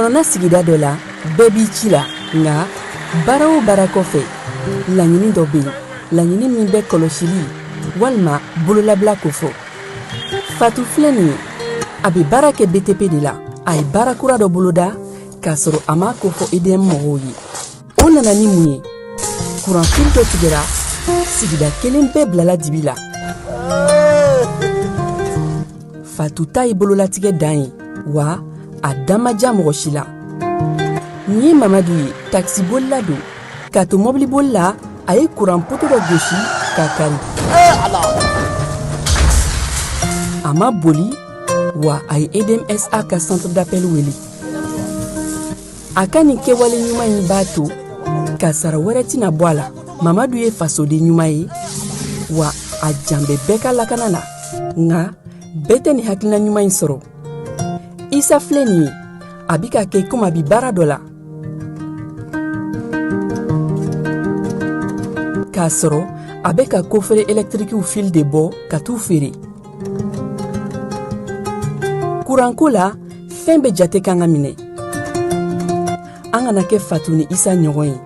kɔnɔna sigida dɔ la, bɛɛ b'i ci la, nka baara o baara kɔfɛ, laɲini dɔ bɛ yen, laɲini min bɛ kɔlɔsili walima bololabila kofɔ. Fatu filɛ nin ye, a bɛ baara kɛ BTP de la. A ye baara kura dɔ boloda k'a sɔrɔ a m'a kofɔ EDM mɔgɔw ye. O nana ni mun ye? Kuranfili dɔ tigɛra, sigida kelen bɛɛ bilala dibi la. Fatu ta ye bololatigɛ dan ye, wa a da ma diya mɔgɔ si la. Nin ye Mamadu ye, takisibolila don. K'a to mɔbiliboli la, a ye kuran poto dɔ gosi k'a kari. A ma boli, wa a ye EDMSA ka centre d'appel wele. A ka nin kɛwale ɲuman in b'a to kasara wɛrɛ tɛna bɔ a la. Mamadu ye fasoden ɲuman ye, wa a jan bɛ bɛɛ ka lakana la. Nka bɛɛ tɛ nin hakilina ɲuman in sɔrɔ. Isa filɛ nin ye, a bi ka kɛ komi a bi baara dɔ la, k'a sɔrɔ a bɛ ka coffret ɛlɛtirikiw fil de bɔ ka t'u feere. Kuranko la, fɛn bɛɛ jate kan ka minɛ. An kana kɛ Fatu ni Isa ɲɔgɔn ye,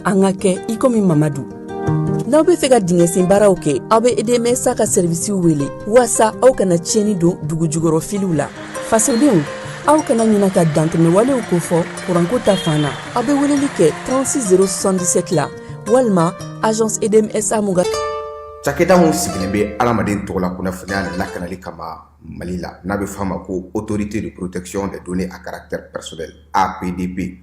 an ka kɛ i komi Mamadu. N'aw bɛ fɛ ka dingɛsen baaraw kɛ, aw bɛ EDMSA ka sɛrivisiw wele waasa aw kana tiɲɛni don dugu jukɔrɔ filiw la. Fasodenw, aw kana ɲina ka dantɛmɛwalew kofɔ kuranko ta fan na. Aw bɛ weleli kɛ 36 077 la walima agence EDMSA mugan. Cakɛda min sigilen bɛ adamaden tɔgɔla kunnafoniya lakanali kama Mali la, n'a bɛ f'a ma ko Autorité de protection des données à caractère personnel, APDP,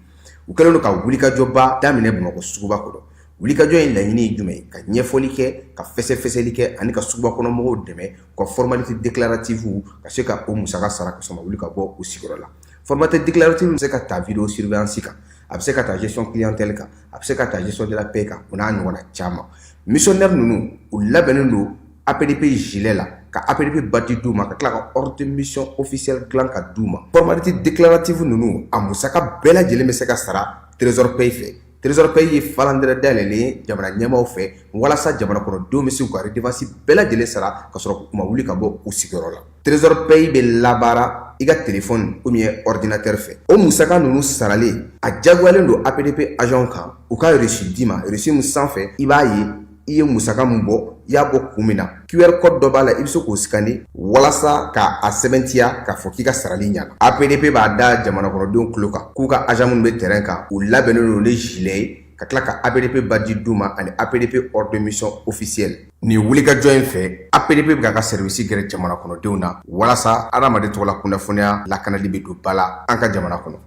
u kɛlen don ka wulikajɔba daminɛ Bamakɔ suguba kɔnɔ. Wulikajɔ in laɲini ye jumɛn ye? Ka ɲɛfɔli kɛ, ka fɛsɛfɛsɛli kɛ ani ka suguba kɔnɔ mɔgɔw dɛmɛ u ka formalité déclarative ka se ka o musaka sara ka sɔrɔ ma wuli ka bɔ u sigiyɔrɔ la. Formalité déclarative bɛ se ka ta vidéo surveillance kan, a bɛ se ka ta gestion clientèle kan, a bɛ se ka ta gestion de la paie kan, o n'a ɲɔgɔnna caman. Missionnaire ninnu, u labɛnnen don APDP gilet la, ka APDP badge d'u ma, ka tila ka ordre de mission officiel dilan ka d'u ma. Formalité déclarative ninnu, a musaka bɛɛ lajɛlen bɛ se ka sara Trésor Paye fɛ. Trésor Paye ye falandɛrɛ dayɛlɛlen ye jamana ɲɛmaaw fɛ walasa jamana kɔnɔdenw bɛ se k'u ka redevance bɛɛ lajɛlen sara ka sɔrɔ u ma wuli ka bɔ u sigiyɔrɔ la. Trésor Paye bɛ labaara i ka téléphone ou bien ordinateur fɛ. O musaka ninnu saralen, a diyagoyalen don APDP agent kan u ka reçu d'i ma, reçu min sanfɛ i b'a ye i ye musaka min bɔ, i y'a bɔ kun min na. QR code dɔ b'a la, i bɛ se k'o scanner walasa k'a sɛbɛntiya k'a fɔ k'i ka sarali ɲana. APDP b'a da jamana kɔnɔdenw tulo kan k'u ka agent minnu bɛ terrain kan, u labɛnnen don ni gilet ye, ka tila ka APDP badge d'u ma ani APDP ordre de mission officiel. Nin wulikajɔ in fɛ, APDP bɛ k'a ka service gɛrɛ jamana kɔnɔdenw na walasa adamaden tɔgɔla kunnafoniya lakanali bɛ don ba la an ka jamana kɔnɔ.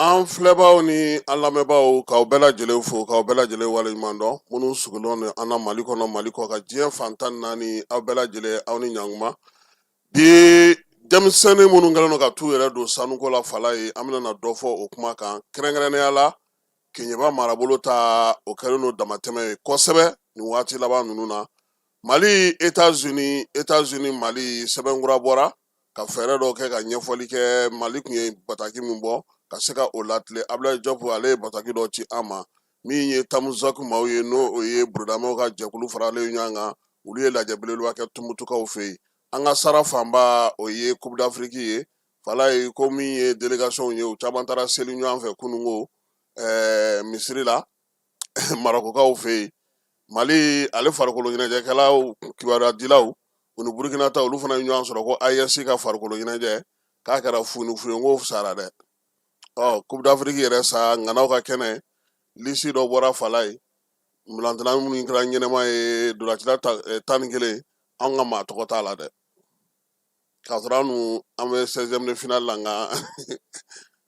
An filɛbaaw ni an lamɛnbaaw, k'aw bɛɛ lajɛlen fo, k'aw bɛɛ lajɛlen waleɲuman dɔn. Minnu sigilen don an na Mali kɔnɔ, Mali kɔ kan, diɲɛ fan 14, aw bɛɛ lajɛlen, aw ni ɲankuma. Bi, denmisɛnnin minnu kɛlen don ka t'u yɛrɛ don sanuko la fala ye, an bɛna na dɔ fɔ o kuma kan, kɛrɛnkɛrɛnnenya la Keɲeba marabolo ta. O kɛlen don damatɛmɛ ye kosɛbɛ nin waati laban ninnu na. Mali États-Unis, États-Unis Mali, sɛbɛnkura bɔra ka fɛɛrɛ dɔw kɛ ka ɲɛfɔli kɛ. Mali tun ye bataki min bɔ ka se ka o latilen, Abdoulaye Diop ale ye bataki dɔ ci an ma. Min ye Tamuzaki maaw ye, n'o o ye burudamɛw ka jɛkulu faralen ɲɔgɔn kan, olu ye lajɛ belebeleba kɛ Tumutukaw fɛ yen. An ka sara fanba, o ye Coupe d'Afrique ye fala ye, ko min ye délégation ye, u caman taara seli ɲɔgɔn fɛ kununko misiri la Marɔkukaw fɛ yen. Mali ale farikolo ɲɛnajɛkɛlaw, kibaruya dilaw, u ni Burukina ta, olu fana ye ɲɔgɔn sɔrɔ ko AES ka farikolo ɲɛnajɛ k'a kɛra fu ni fu ye, n ko sara dɛ. Ɔ Coupe d'Afrique yɛrɛ sa, ŋanaw ka kɛnɛ, liste dɔ bɔra fala ye. Balontanna minnu kɛra ɲɛnɛma ye, dolacila 11, anw ka maa tɔgɔ t'a la dɛ, k'a sɔrɔ an nu an bɛ 16e de finale la, nka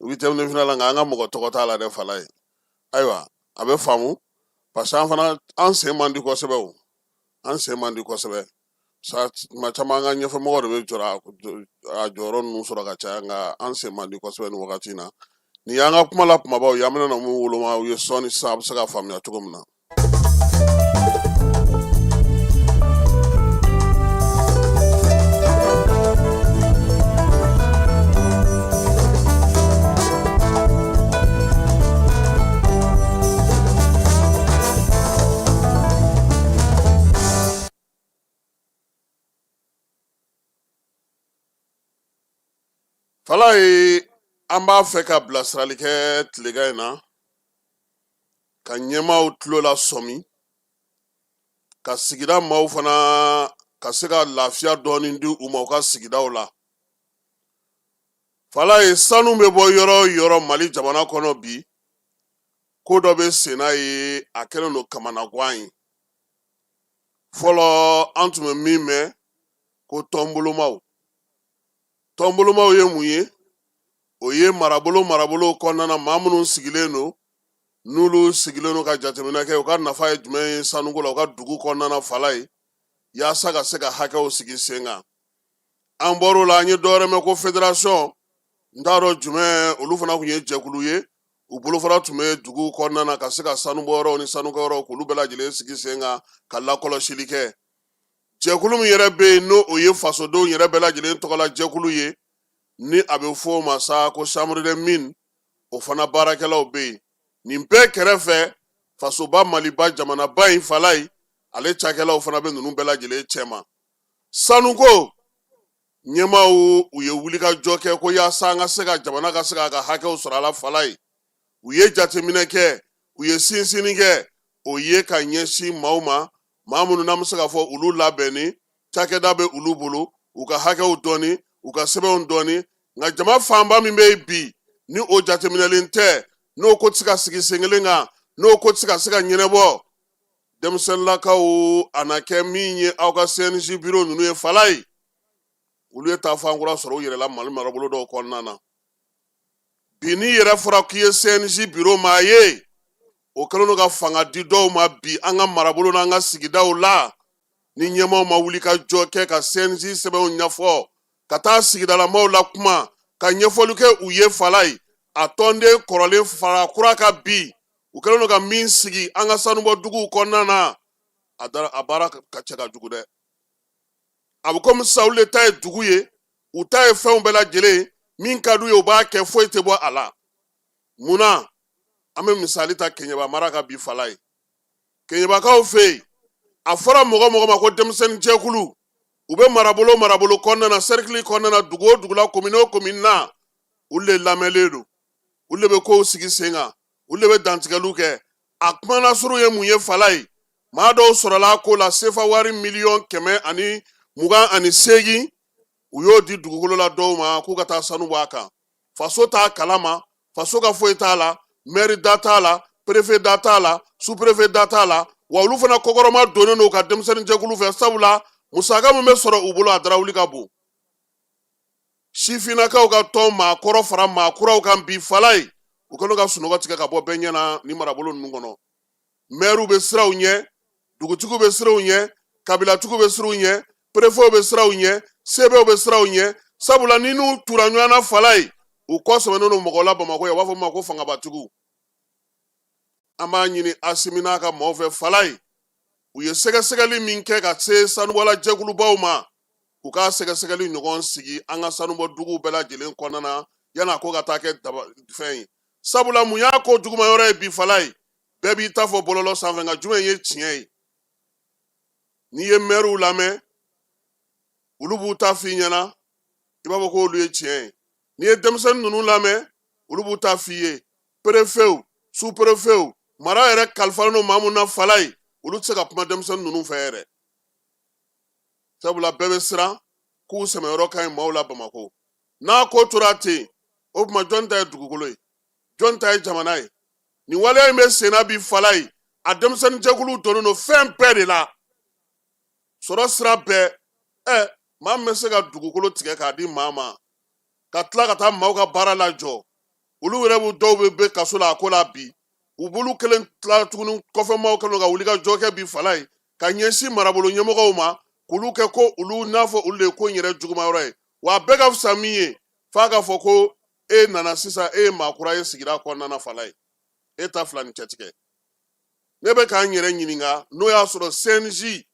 8e de finale la, nka an ka mɔgɔ tɔgɔ t'a la dɛ fala ye. Ayiwa, a bɛ faamu parce que an fana an sen man di kosɛbɛ, o an sen man di kosɛbɛ sa. Tuma caman an ka ɲɛfɛmɔgɔ de bɛ jɔrɔ a jɔyɔrɔ ninnu sɔrɔ ka caya, nka an sen man di kosɛbɛ nin wagati in na. Nin y'an ka kuma la kumabaw ye, an bɛna na mun woloma u ye sɔɔni sisan, a bɛ se ka faamuya cogo min na. Falaye, an b'a fɛ ka bilasirali kɛ tilegan in na, ka ɲɛmaaw tulo lasɔmi, ka sigida maaw fana ka se ka lafiya dɔɔnin di u ma u ka sigidaw la. Falaye, sanu bɛ bɔ yɔrɔ o yɔrɔ Mali jamana kɔnɔ bi, ko dɔ bɛ senna ye, a kɛlen don kamanagan ye. Fɔlɔ, an tun bɛ min mɛn ko tɔnbolomaw, tɔnbolomaw ye mun ye? O ye marabolo marabolo kɔnɔna na, maa minnu sigilen don, n'olu sigilen don ka jateminɛ kɛ u ka nafa ye jumɛn ye sanuko la u ka dugu kɔnɔna na. Falaye, yaasa ka se ka hakɛw sigi sen kan. An bɔr'o la, an ye dɔwɛrɛ mɛn ko fédération, n t'a dɔn jumɛn. Olu fana tun ye jɛkulu ye, u bolofara tun bɛ dugu kɔnɔna na ka se ka sanubɔyɔrɔw ni sanukɛyɔrɔw k'olu bɛɛ lajɛlen sigi sen kan ka lakɔlɔsili kɛ. Jɛkulu min yɛrɛ bɛ yen, n'o o ye fasodenw yɛrɛ bɛɛ lajɛlen tɔgɔla jɛkulu ye, ni a bɛ fɔ o ma sa ko chambre des mines, o fana baarakɛlaw bɛ yen. Nin bɛɛ kɛrɛfɛ, fasoba Maliba jamanaba in, Falaye, ale cakɛlaw fana bɛ ninnu bɛɛ lajɛlen cɛma. Sanuko ɲɛmaaw, u ye wulikajɔ kɛ ko yaasa an ka se ka jamana ka se k'a ka hakɛw sɔrɔ a la. Falaye, u ye jateminɛ kɛ, u ye sinsinni kɛ, o ye ka ɲɛsin maaw ma, maa minnu n'an bɛ se k'a fɔ olu labɛnni cakɛda bɛ olu bolo, u ka hakɛw dɔɔni, u ka sɛbɛnw dɔɔni. Nka jama fanba min bɛ yen bi, ni o jateminɛlen tɛ, n'o ko tɛ se ka sigi sen kelen kan, n'o ko tɛ se ka se ka ɲɛnabɔ, denmisɛnninlakaw, a na kɛ min ye aw ka CNJ biro ninnu ye. Falaye, olu ye taafan kura sɔrɔ u yɛrɛ la Mali marabolo dɔw kɔnɔna na bi. N'i yɛrɛ fɔra k'i ye CNJ biro maa ye, o kɛlen don ka fanga di dɔw ma bi an ka marabolo n'an ka sigidaw la. Ni ɲɛmaaw ma wuli ka jɔ kɛ ka CNJ sɛbɛnw ɲɛfɔ, ka taa sigidalamaw la kuma, ka ɲɛfɔli kɛ u ye, Falaye, a tɔnden kɔrɔlen fara kura kan bi, u kɛlen don ka min sigi an ka sanubɔ duguw kɔnɔna na, a baara ka cɛ ka jugu dɛ. A bɛ komi sisan olu de ta ye dugu ye, u ta ye fɛnw bɛɛ lajɛlen, min ka d'u ye u b'a kɛ, foyi tɛ bɔ a la. Munna? An bɛ misali ta Keɲeba mara kan bi. Falaye, Keɲebakaw fɛ yen, a fɔra mɔgɔ mɔgɔ ma ko denmisɛnnin jɛkulu, u bɛ marabolo marabolo kɔnɔna na, sɛrikili kɔnɔna na, dugu o dugu la, komini o komini na, olu de lamɛnlen don, olu de bɛ kow sigi sen kan, olu de bɛ dantigɛliw kɛ. A kumalasuru ye mun ye? Falaye, maa dɔw sɔrɔla a ko la, sefa wari miliyɔn 128, u y'o di dugukolo la dɔw ma k'u ka taa sanu bɔ a kan. Faso t'a kalama, faso ka foyi t'a la, mɛri da t'a la, perefe da t'a la, superefe da t'a la. Wa olu fana kɔkɔrɔma donnen don u ka denmisɛnnin jɛkulu fɛ, sabula musaka min bɛ sɔrɔ u bolo, a darawuli ka bon. Sifinnakaw ka tɔn maakɔrɔ fara maakuraw kan bi, Falaye, u kɛlen ka sunɔgɔ tigɛ ka bɔ bɛɛ ɲɛ na ni marabolo ninnu kɔnɔ. Mɛriw bɛ siran u ɲɛ, dugutigiw bɛ siran u ɲɛ, kabilatigiw bɛ siran u ɲɛ, perefew bɛ siran u ɲɛ, sebew bɛ siran u ɲɛ, sabula ni n'u tura ɲɔgɔn na, Falaye, u kɔ sɛmɛnen don mɔgɔw la Bamakɔ yan, u b'a fɔ min ma ko fangabatigiw. An b'a ɲini Asimi n'a ka maaw fɛ, Falaye, u ye sɛgɛsɛgɛli min kɛ ka se sanubɔla jɛkulubaw ma, u ka sɛgɛsɛgɛli ɲɔgɔn sigi an ka sanubɔ duguw bɛɛ lajɛlen kɔnɔna na, yan'a ko ka taa kɛ daba fɛn ye. Sabula mun y'a ko juguman yɔrɔ ye bi, Falaye? Bɛɛ b'i ta fɔ bɔlɔlɔ sanfɛ, nka jumɛn ye tiɲɛ ye? N'i ye mɛriw lamɛn, olu b'u ta f'i ɲɛna, i b'a fɔ k'olu ye tiɲɛ ye. N'i ye denmisɛnnin ninnu lamɛn, olu b'u ta f'i ye. Perefew, superefew, mara yɛrɛ kalifalen don maa mun na, Falaye, olu tɛ se ka kuma denmisɛnnin ninnu fɛ yɛrɛ, sabula bɛɛ bɛ siran k'u sɛmɛyɔrɔ ka ɲi maaw la Bamakɔ. N'a ko tora ten, o tuma jɔn ta ye dugukolo ye, jɔn ta ye jamana ye? Nin waleya in bɛ senna bi, Falaye. A denmisɛnnin jɛkuluw donnen don fɛn bɛɛ de la, sɔrɔ sira bɛɛ. Maa min bɛ se ka dugukolo tigɛ k'a di maa ma, ka tila ka taa maaw ka baara lajɔ, olu yɛrɛ b'u dɔw bɛ kaso la a ko la bi. U bolo kelen tila tuguni, kɔfɛmaaw kɛlen ka wuli ka jɔ kɛ bi, Falaye, ka ɲɛsin marabolo ɲɛmɔgɔw ma, k'olu kɛ ko olu n'a fɔ olu de ye ko in yɛrɛ juguman yɔrɔ ye. Wa a bɛɛ ka fisa min ye, f'a ka fɔ ko e nana sisan, e ye maa kura ye sigida kɔnɔna na, Falaye, e ta fila ni cɛtigɛ. Ne bɛ k'an yɛrɛ ɲininka n'o y'a sɔrɔ CNJ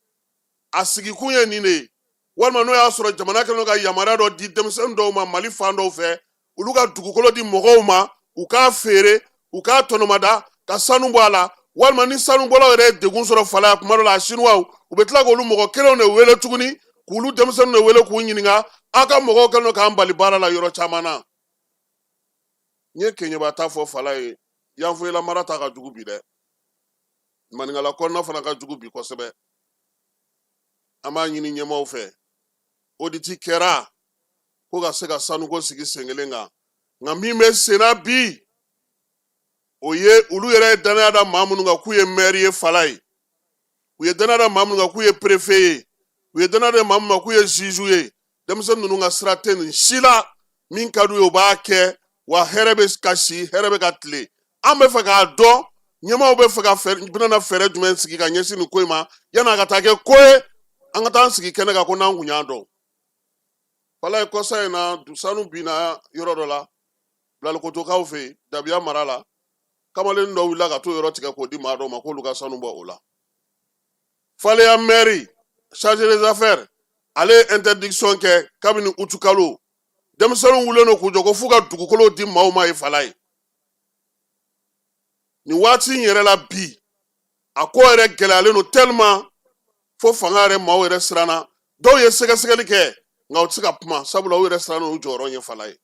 a sigikun ye nin de ye, walima n'o y'a sɔrɔ jamana kɛlen don ka yamaruya dɔ di denmisɛnnin dɔw ma Mali fan dɔw fɛ, olu ka dugukolo di mɔgɔw ma, u k'a feere, u k'a tɔnɔmada ka sanu bɔ a la, walima ni sanubɔlaw yɛrɛ ye degun sɔrɔ, Falaye, kuma dɔ la a Sinuwaw, u bɛ tila k'olu mɔgɔ kelenw de wele tuguni. K'olu denmisɛnninw de wele k'u ɲininka, aw ka mɔgɔw kɛlen don k'an bali baara la yɔrɔ caman na. N ye Keɲeba ta fɔ fala ye, Yanfoyila mara ta ka jugu bi dɛ, Maninkala kɔnɔna fana ka jugu bi kosɛbɛ. An b'a ɲini ɲɛmaaw fɛ, audit kɛra ko ka se ka sanuko sigi sen kelen kan, nka min bɛ senna bi, o ye olu yɛrɛ ye danaya da maa minnu kan k'u ye mɛri ye fala ye, u ye danaya da maa minnu kan k'u ye perefe ye, u ye danaya da maa minnu kan k'u ye zuzu ye. Denmisɛnnin ninnu ka sira tɛ nin si la, min ka d'u ye u b'a kɛ, wa hɛrɛ bɛ ka si, hɛrɛ bɛ ka tile. An bɛ fɛ k'a dɔn ɲɛmaaw bɛ fɛ ka fɛɛrɛ, bɛna fɛɛrɛ jumɛn sigi ka ɲɛsin nin ko in ma yanni a ka taa kɛ ko ye, an ka taa an sigi kɛnɛ kan ko n'an kun y'a dɔn. Fala ye, kɔsa in na sanu binna yɔrɔ dɔ la Bilalikotokaw fɛ yen, Dabiya mara la. Kamalen dɔ wulila ka t'o yɔrɔ tigɛ k'o di maa dɔw ma k'olu ka sanu bɔ o la. Faleya mɛri chargé des affaires, ale ye interdiction kɛ kabini utukalo. Denmisɛnninw wulilen don k'u jɔ ko f'u ka dugukolo di maaw ma ye fala ye. Nin waati in yɛrɛ la bi, a ko yɛrɛ gɛlɛyalen don tellement fo fanga yɛrɛ maaw yɛrɛ siranna. Dɔw ye sɛgɛsɛgɛli kɛ, nka u tɛ se ka kuma, sabula u yɛrɛ siranna u jɔyɔrɔ ɲɛ fala ye.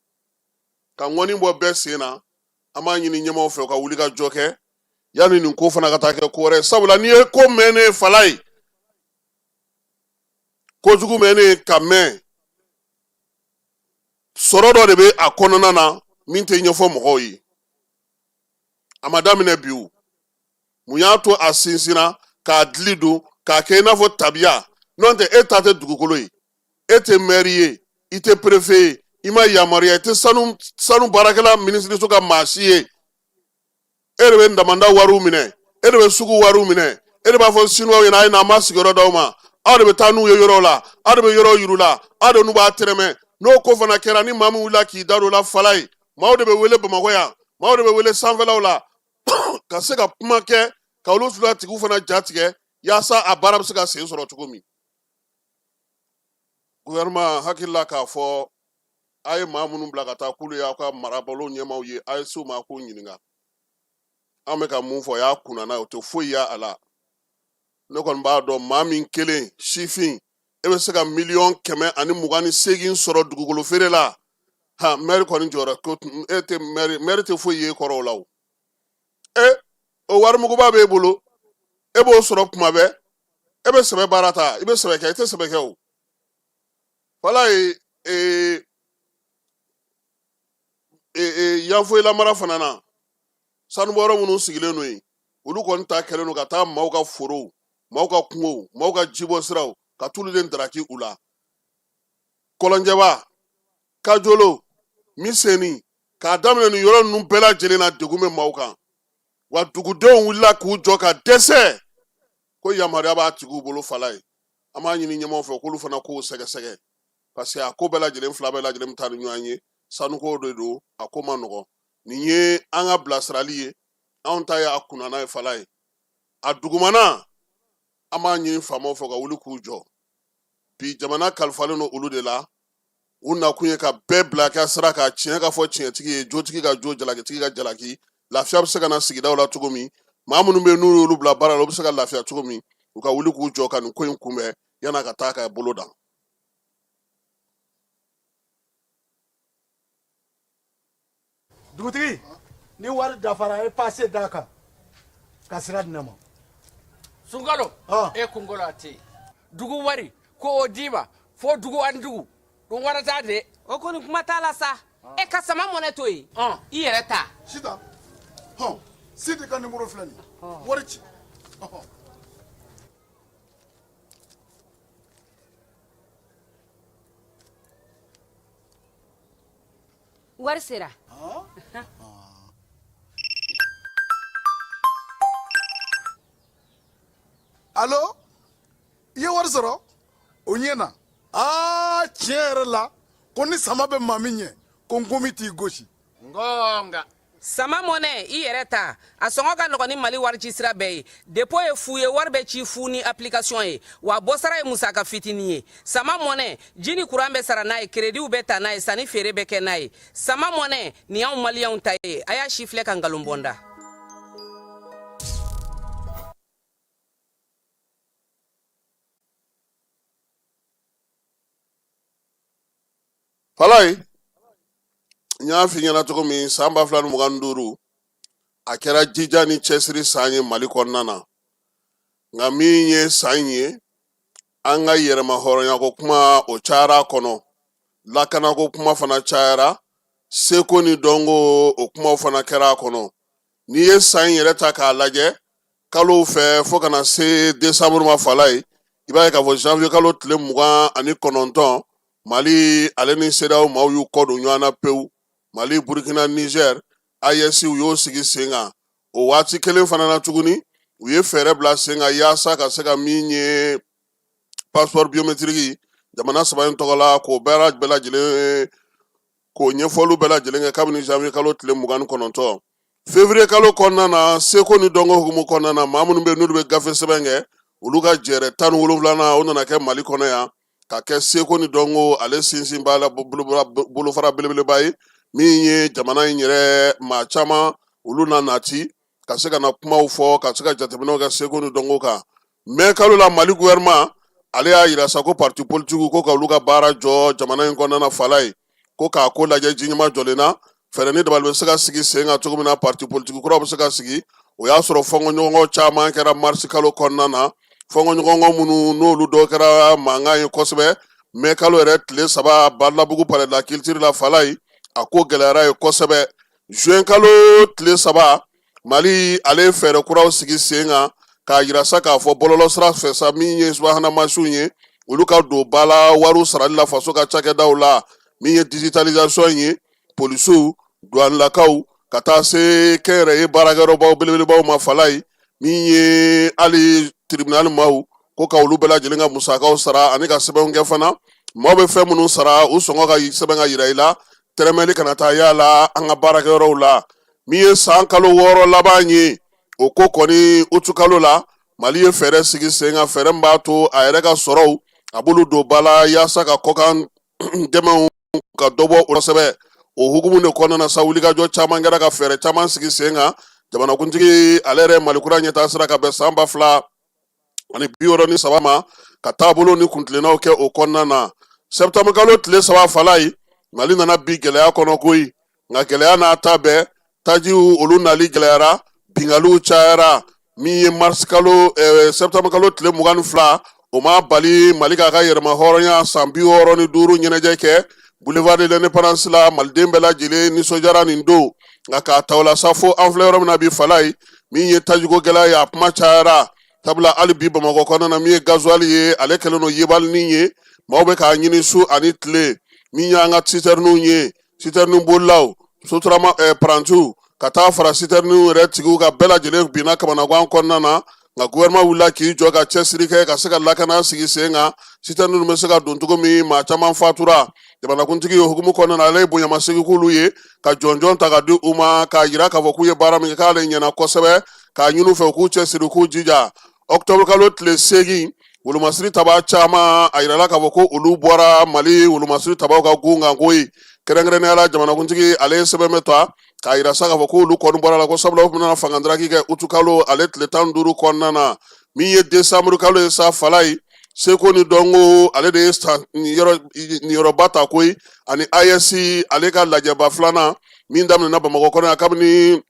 Ka ŋɔni bɔ bɛɛ sen na, an b'a ɲini ɲɛmaaw fɛ u ka wuli ka jɔ kɛ yanni nin ko fana ka taa kɛ ko wɛrɛ ye, sabula n'i ye ko mɛnnen ye fala ye, kojugu mɛnnen ka mɛn, sɔrɔ dɔ de bɛ a kɔnɔna na min tɛ ɲɛfɔ mɔgɔw ye. A ma daminɛ bi o. Mun y'a to a sinsinna k'a dili don k'a kɛ i n'a fɔ tabiya? N'o tɛ, e ta tɛ dugukolo ye, e tɛ mɛri ye, i tɛ perefe ye, i ma yamaruya, i tɛ sanu baarakɛla minisiriso ka maa si ye. E de bɛ damanda wariw minɛ, e de bɛ sugu wariw minɛ, e de b'a fɔ sinuwaw ɲɛna a ye na an b'a sigiyɔrɔ d'aw ma, aw de bɛ taa n'u ye yɔrɔw la, aw de bɛ yɔrɔw yir'u la, aw de n'u b'a tɛrɛmɛ. N'o ko fana kɛra, ni maa min wulila k'i da don o la fala ye, maaw de bɛ wele Bamakɔ yan, maaw de bɛ wele sanfɛlaw la ka se ka kuma kɛ ka olu fila tigiw fana ja tigɛ yaasa a baara bɛ se ka sen sɔrɔ cogo min. Gouvernement hakili la k'a fɔ a ye maa minnu bila ka taa k'olu y'aw ka marabolo ɲɛmaaw ye, a ye s'u ma k'u ɲininka. An bɛ ka mun fɔ, o y'a kunnana ye, o tɛ foyi y'a la. Ne kɔni b'a dɔn, maa min kelen sifin, e bɛ se ka 128 miliyɔn sɔrɔ dugukolo feere la, ha mɛri kɔni jɔyɔrɔ ko e tɛ mɛri, mɛri tɛ foyi ye kɔrɔ o la o. E o warimuguba b'e bolo, e b'o sɔrɔ kuma bɛɛ, e bɛ sɛbɛ baara ta, i bɛ sɛbɛ kɛ, i tɛ sɛbɛ kɛ o. Fala ye ee ee Yanfoyila mara fana na, sanubɔyɔrɔ minnu sigilen don yen, olu kɔni ta kɛlen don ka taa maaw ka forow, maaw ka kungow, maaw ka jibɔ siraw, ka t'olu de daraki u la. Kɔlɔnjɛba, Kajolo, Miseni, k'a daminɛ nin yɔrɔ ninnu bɛɛ lajɛlen na, degun bɛ maaw kan. Wa dugudenw wulila k'u jɔ ka dɛsɛ ko yamaruya b'a tigiw bolo fala ye. An b'a ɲini ɲɛmaaw fɛ k'olu fana k'o sɛgɛsɛgɛ, parce que a ko bɛɛ lajɛlen fila bɛɛ lajɛlen bɛ taa ni ɲɔgɔn ye. Sanuko de don, a ko ma nɔgɔn. Nin ye an ka bilasirali ye, anw ta ye a kunnana ye fala ye. A dugumana, an b'a ɲini faamaw fɛ ka wuli k'u jɔ bi. Jamana kalifalen don olu de la. U nakun ye ka bɛɛ bila ka sira ka tiɲɛ ka fɔ tiɲɛtigi ye, jotigi ka jo, jalakitigi ka jalaki. Lafiya bɛ se ka na sigidaw la cogo min, maa minnu bɛ yen n'u y'olu bila baara la, u bɛ se ka lafiya cogo min. U ka wuli k'u jɔ ka nin ko in kunbɛn yan'a ka taa ka bolo dan. Dugutigi, ni wari dafara, a ye pase d'a kan ka sira di ne ma. Sunkalo, e kunkolo a tɛ yen. Dugu wari ko o d'i ma fo dugu ani dugu ɗum warata de. O kɔni kuma t'a la sa. E ka sama mɔnɛ to yen, i yɛrɛ ta. Sitan, hɔn, Sidi ka nimoro filɛ nin ye, wari ci. Wari sera. Alo, i ye wari sɔrɔ o ɲɛ na. Aa, tiɲɛ yɛrɛ la ko ni sama bɛ maa min ɲɛ, ko nkomi t'i gosi. Ngonga. Sama mɔnɛ, i yɛrɛ ta, a sɔngɔ ka nɔgɔn ni Mali warici sira bɛɛ ye. Dépôt ye fu ye, wari bɛ ci fu ni application ye, wa bɔsara ye musaka fitinin ye. Sama mɔnɛ, ji ni kuran bɛ sara n'a ye, kerediw bɛ ta n'a ye, sanni feere bɛ kɛ n'a ye. Sama mɔnɛ nin y'anw maliyɛnw ta ye. A y'a si filɛ ka nkalon bɔ n da. Falayi, n y'a f'i ɲɛna cogo min, san 2025 a kɛra jija ni cɛsiri san ye Mali kɔnɔna na. Nka min ye san in ye, an ka yɛrɛma hɔrɔnyako kuma o cayara a kɔnɔ, lakanako kuma fana cayara, seko ni dɔnko o kumaw fana kɛra a kɔnɔ. N'i ye san in yɛrɛ ta k'a lajɛ kalow fɛ fo ka na se desanburu ma, Falayi, i b'a ye k'a fɔ janvier kalo tile 29, Mali ale ni CEDEAO maaw y'u kɔ don ɲɔgɔn na pewu. Mali, Burkina, Niger, AES, u y'o sigi sen kan. O waati kelen fana na tuguni, u ye fɛɛrɛ bila sen kan yaasa ka se ka min ye passeport biométrique jamana saba in tɔgɔ la, k'o baara bɛɛ lajɛlen, k'o ɲɛfɔliw bɛɛ lajɛlen kɛ kabini janvier kalo tile 29. Février kalo kɔnɔna na, seko ni dɔnko hukumu kɔnɔna na, maa minnu bɛ n'olu bɛ gafe sɛbɛn kɛ, olu ka jɛrɛ 17nan o nana kɛ Mali kɔnɔ yan, ka kɛ seko ni dɔnko ale sinsinba la, bolofara belebeleba ye min ye jamana in yɛrɛ maa caman olu na nati ka se ka na kumaw fɔ, ka se ka jateminɛw kɛ seko ni dɔnko kan. Mɛ kalo la, Mali gouvernement ale y'a yira sa ko parti politique ko ka olu ka baara jɔ jamana in kɔnɔna na. Falayi, ko k'a ko lajɛ ji ɲɛma jɔlen na, fɛɛrɛ ni dabali bɛ se ka sigi sen kan cogo min na parti politique kuraw bɛ se ka sigi. O y'a sɔrɔ fɔnkɔɲɔgɔnkɔ caman kɛra marisi kalo kɔnɔna na, fɔnkɔɲɔgɔnkɔ minnu n'olu dɔw kɛra mankan ye kosɛbɛ. Mɛ kalo yɛrɛ tile 3, Badalabugu palais de la culture la, Falayi, a ko gɛlɛyara ye kosɛbɛ. Juin kalo tile 3, Mali ale ye fɛɛrɛ kuraw sigi sen kan k'a yira sa k'a fɔ bɔlɔlɔ sira fɛ sa, min ye subahana mansinw ye, olu ka don ba la wariw sarali la faso ka cakɛdaw la, min ye digitalisation ye, polisiw, duwanilakaw, ka taa se kɛnyɛrɛye baarakɛyɔrɔbaw belebelebaw ma. Falayi, min ye hali tribunal maaw, ko ka olu bɛɛ lajɛlen ka musakaw sara ani ka sɛbɛnw kɛ fana, maaw bɛ fɛn minnu sara, u sɔngɔ ka sɛbɛn ka yira i la, tɛrɛmɛli kana taa yala an ka baarakɛyɔrɔw la. Min ye san kalo 6 laban ye, o ko kɔni utukalo la, Mali ye fɛɛrɛ sigi sen kan, fɛɛrɛ min b'a to a yɛrɛ ka sɔrɔw a b'olu don ba la yaasa ka kɔkan dɛmɛw ka dɔ bɔ o kosɛbɛ. O hukumu de kɔnɔna na sa, wulikajɔ caman kɛra ka fɛɛrɛ caman sigi sen kan. Jamanakuntigi ale yɛrɛ Mali kura ɲɛtaa sira ka bɛn san 2063 ma, ka taabolo ni kuntilennaw kɛ o kɔnɔna na. Sɛptanburu kalo tile 3, Falayi, Mali nana bi gɛlɛya kɔnɔ koyi. Nka gɛlɛya n'a ta bɛɛ, tajiw olu nali gɛlɛyara, binkaliw cayara. Min ye marisi kalo, sɛptanburu kalo tile 22, o ma bali Mali k'a ka yɛrɛma hɔrɔnya san 65 ɲɛnajɛ kɛ boulevard de l'indépendance la. Maliden bɛɛ lajɛlen nisɔndiyara nin don. Nka k'a ta o la sa fo an filɛ yɔrɔ min na bi, Falayi, min ye tajiko gɛlɛya ye, a kuma cayara, sabula hali bi Bamakɔ kɔnɔna na, min ye gasoil ye, ale kɛlen don yebalinin ye, maaw bɛ k'a ɲini su ani tile. Min y'an ka sitɛriniw ye, sitɛrinin bolilaw, sotarama, parantiw, ka taa fara sitɛriniw yɛrɛ tigiw ka bɛɛ lajɛlen binna kamanagan kɔnɔna na. Nka gouvernement wulila k'i jɔ ka cɛsiri kɛ ka se ka lakana sigi sen kan, sitɛriniw bɛ se ka don cogo min. Maa caman fatura. Jamanakuntigi ye hukumu kɔnɔna na, ale ye bonyamasegin k'olu ye, ka jɔnjɔn ta ka di u ma, k'a yira k'a fɔ k'u ye baara min kɛ, k'ale ɲɛna kosɛbɛ, k'a ɲini u fɛ u k'u cɛsiri, k'u jija. Ɔkutɔburu kalo tile 8, wolomasiri tabaa caman, a yirala k'a fɔ ko olu bɔra Mali wolomasiri tabaw ka gun kan koyi. Kɛrɛnkɛrɛnnenya la, jamanakuntigi ale ye sɛbɛn bɛ ta k'a yira sa k'a fɔ k'olu kɔni bɔra la, ko sabula u tun bɛna fangadaraki kɛ utukalo ale tile 15 kɔnɔna na. Min ye desanburu kalo ye sa, Falayi, seko ni dɔnko ale de ye san niyɔrɔba ta koyi, ani AES ale ka lajɛba filanan min daminɛna Bamakɔ kɔnɔ yan kabini